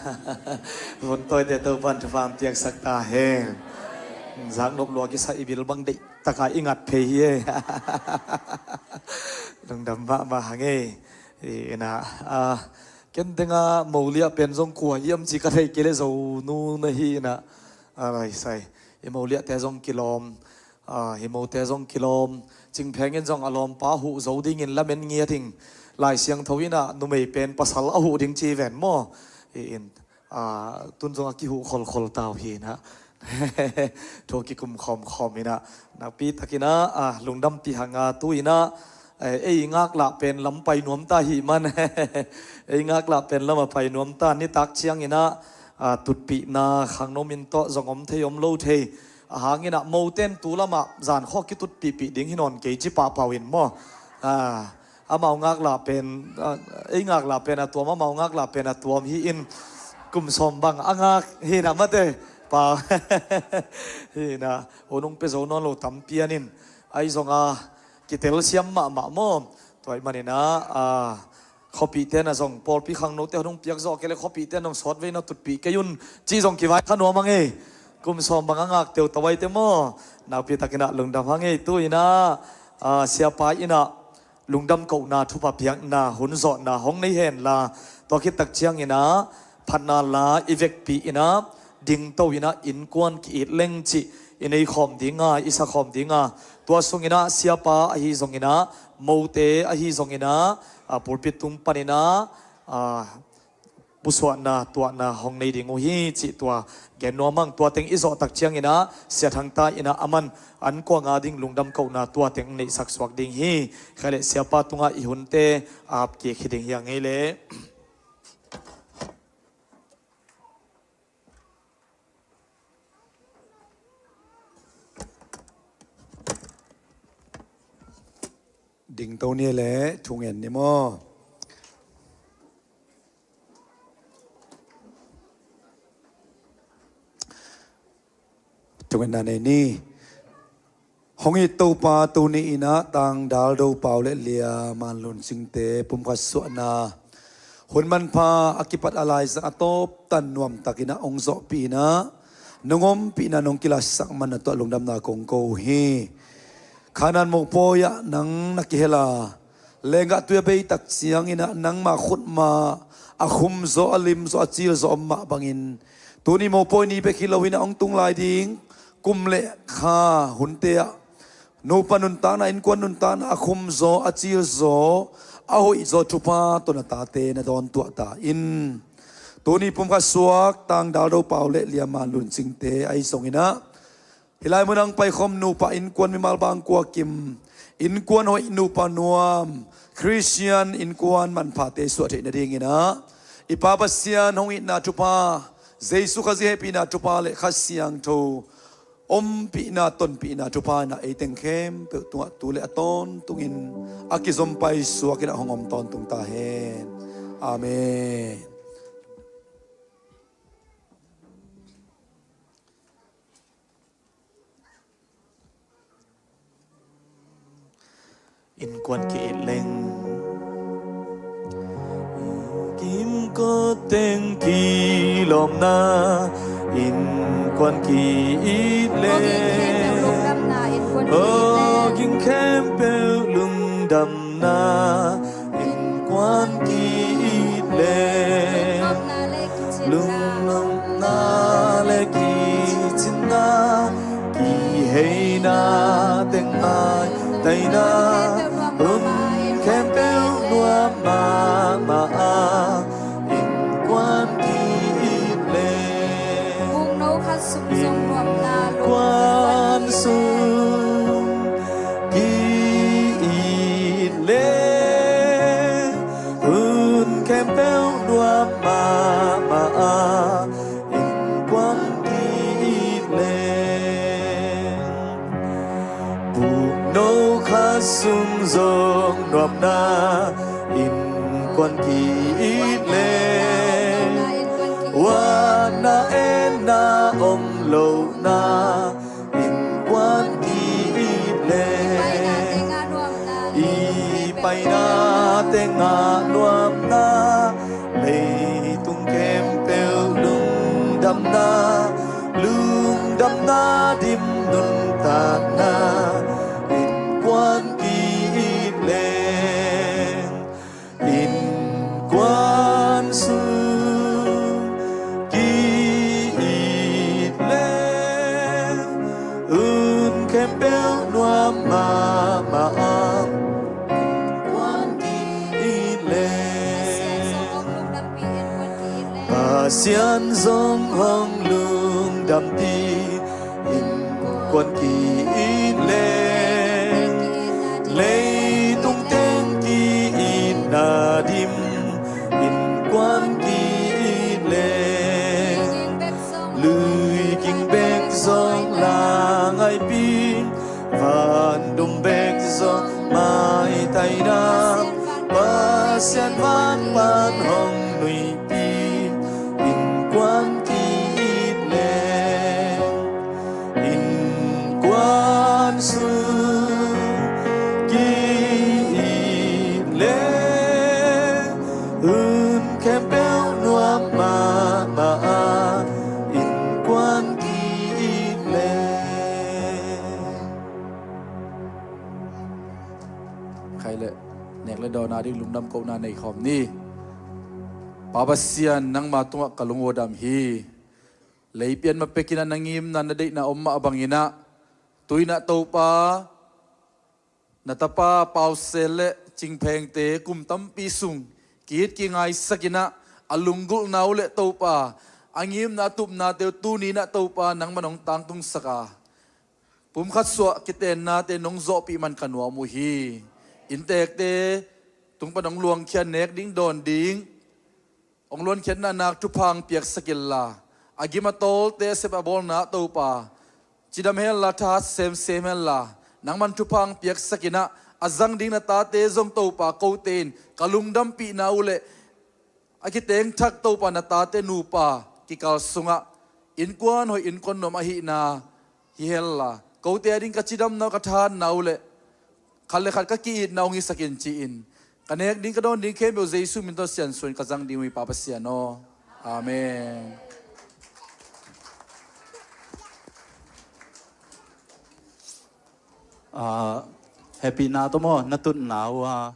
Vun tawite Topan thupha piaksak ta hen. Zaknop lua kisa i bil bang deih taka i ngat phei hi e. Lungdam mahmah hang e. Ina, a, ken denga moliah pen zong kua hiam ci ka thei kei le Zonu na hi ina. A, lai sai. I moliahte zong kilawm. A, hi mote zong kilawm. Cingpheng in zong a lawmpa huh zo dingin lamen ngiat ing. Lai Siangtho ina numei pen pasal a huh ding ci ven maw? I in, a, tun zong a kihuh kholkhol tau hi ina. Thu kikum khawmkhawm ina. Nakpi takina, a, lungdampi hanga tu ina, e, ei ngaklah pen lam pai nuam ta hi man. Ei ngaklah pen lam a pai nuam ta nitak ciang ina, a, tutpihna khangno min tawh zong om thei om lo thei. A hangin a moten tu lamah zan khawh kitutpihpih ding hi nawn kei ci pahpau in maw? A, amau ngaklah pen, a, ei ngaklah pen a tuam, amau ngaklah pen a tuam hi in kum sawm bang a ngak hi na mate. Pau. Hi na, hunung pe zo nawn lo tampi an in. Ai zong a, kitel siam mahmah maw? Tua i manina, a, khuapihte na zong pawlpi khangnote hunung piak zawh kei le khuapihte na zong sawt vei na tutpih kei un. Ci zong kivai kha nuam hang e. Kum sawm bang a ngak teu tawai te maw? Nakpi takina lungdam hang e tu ina, a, siapa ina lungdam kohna thupha piakna hun zawhna hong nei henla. Tua khit tak ciang ina phatna la i vekpi ina dingto ina innkuan ki-it leng cih i nei khawm dinga, i sa khawm dinga. Tua sung ina siapa ahi zong ina, mote ahi zong ina, a, pulpit tung pan ina, a, pusuahna, tuahna hong nei ding uh hi cih tua gen nuam hang. Tua teng i zawh tak ciang ina, Sia Thang ta ina aman an kuanga ding lungdam kohna tua teng neihsak suak ding hi. Khai le siapa tunga i hunte ap kik hi ding hi a ngei le. Dingto ni le thungen ni maw? Thungen na nei ni. Hong it Topa tuni ina Tangdal Do Pau le Lia Man Lun Cingte pumkhat suahna hun manpha a kipat a laizang a tawptan nuamtak ina hong zawhpih ina nong ompih ina nong kilatsak man na tuah lungdamna kong ko uh hi. Khanaan mopawi ah nang na kihel a, lenggah tui a bei tak ciang ina nangma khutma a khumzaw, a limzaw, a cilzaw om mah bangin tuni mopawi ni bek hi lo ina hong tung lai ding kum le kha hunte ah nupa nuntakna, innkuan nuntakna a khumzaw, a cilzaw, a hoihzaw thupha tawh na tate na dawn tuah ta in. Tuni pumkhat suak Tangdal Do Pau le Lia Man Lun Cingte ahi zong ina hih lai mun ah hong paikhawm nupa innkuan mimal bangkua kim, innkuan hoih, nupa nuam, Khristian innkuan manphate suah theih nading ina i Pa Pasian hong itna thupha, Jesu Khazih hehpihna thupha le Kha Siangtho ompihna, tonpihna thupha ina ei teng khempeuh tungah tu le a tawntungin a kizom paisuak ina hong om tawntung ta hen. Amen. Innkuan ki-it leng. Kimkot teng kilawmna innkuan ki-it leng. Aw ging khempeuh lungdamna innkuan ki-it leng. Lungnopna le kicinna, kiheina teng maitaina, hun khempeuh nuam mahmah a innkuan ki-it leng. Innkuan sung ki-it leng, hun khempeuh nuam mahmah a innkuan ki-it leng. Pukno khat sung zong nuamna innkuan ki-it leng. Uatna etna om lohna innkuan ki-it leng. I paina tengah nuamna Lungdamna dim nuntakna innkuan ki-it leng, innkuan sung ki-it leng, un khempeuh nuam mahmah a, innkuan ki-it leng. Pasian zong hong lungdampih, innkuan ki-it leng, leitung teng ki-itna dim, innkuan ki-it leng, lui ging bek zong la ngaihpih, van dum bek zong maitaina, Pasian van pan hong nuihpih, innkuan ki-it leng, innkuan sung ki-it leng, un khempeuh nuam mahmah a, innkuan ki-it leng. Khai le, nek le dawn a ding lungdam kohna nei khawm ni. Pa Pasian, nangma tungah ka lungdam hi. Leipian ma pekin ah na ngimna, na deihna om mah bangin ah, tu-in ah Topa, na tapa Pau Sel le Cing Phengte kum tampi sung ki-it kingaisakin ah, a lunggulhna uh le Topa, a ngimna a tupnate uh tuni-in ah Topa, nangman hong tangtungsak a, pumkhat suah kitennate nong zawhpih man ka nuam uh hi. Inntekte tung pan hong luangkhia, nek ding dawn ding, hong luankhiatna nak thupha hong piaksak inla, a gim a tawlte a sep a bawlna Topa, cidam henla, thahat semsem henla, nangman thupha hong piaksakin ah, a zang ding na tate zong Topa, kote in ka lungdampihna uh le a kiteng thak Topa, na tate nupa kikal sungah innkuan hoih, innkuan nuam ahihna hi henla, kote ading ka cidamna uh, ka thahatna uh le khat le khat ka ki-itna hong hisak in, ci-in ka nek ding, ka dawn ding khempeuh Jesu min tawh siansuahin ka zang ding uh hi, Pa Pasian aw. Amen. Ah, hehpihna tawh maw, na tutna uh a,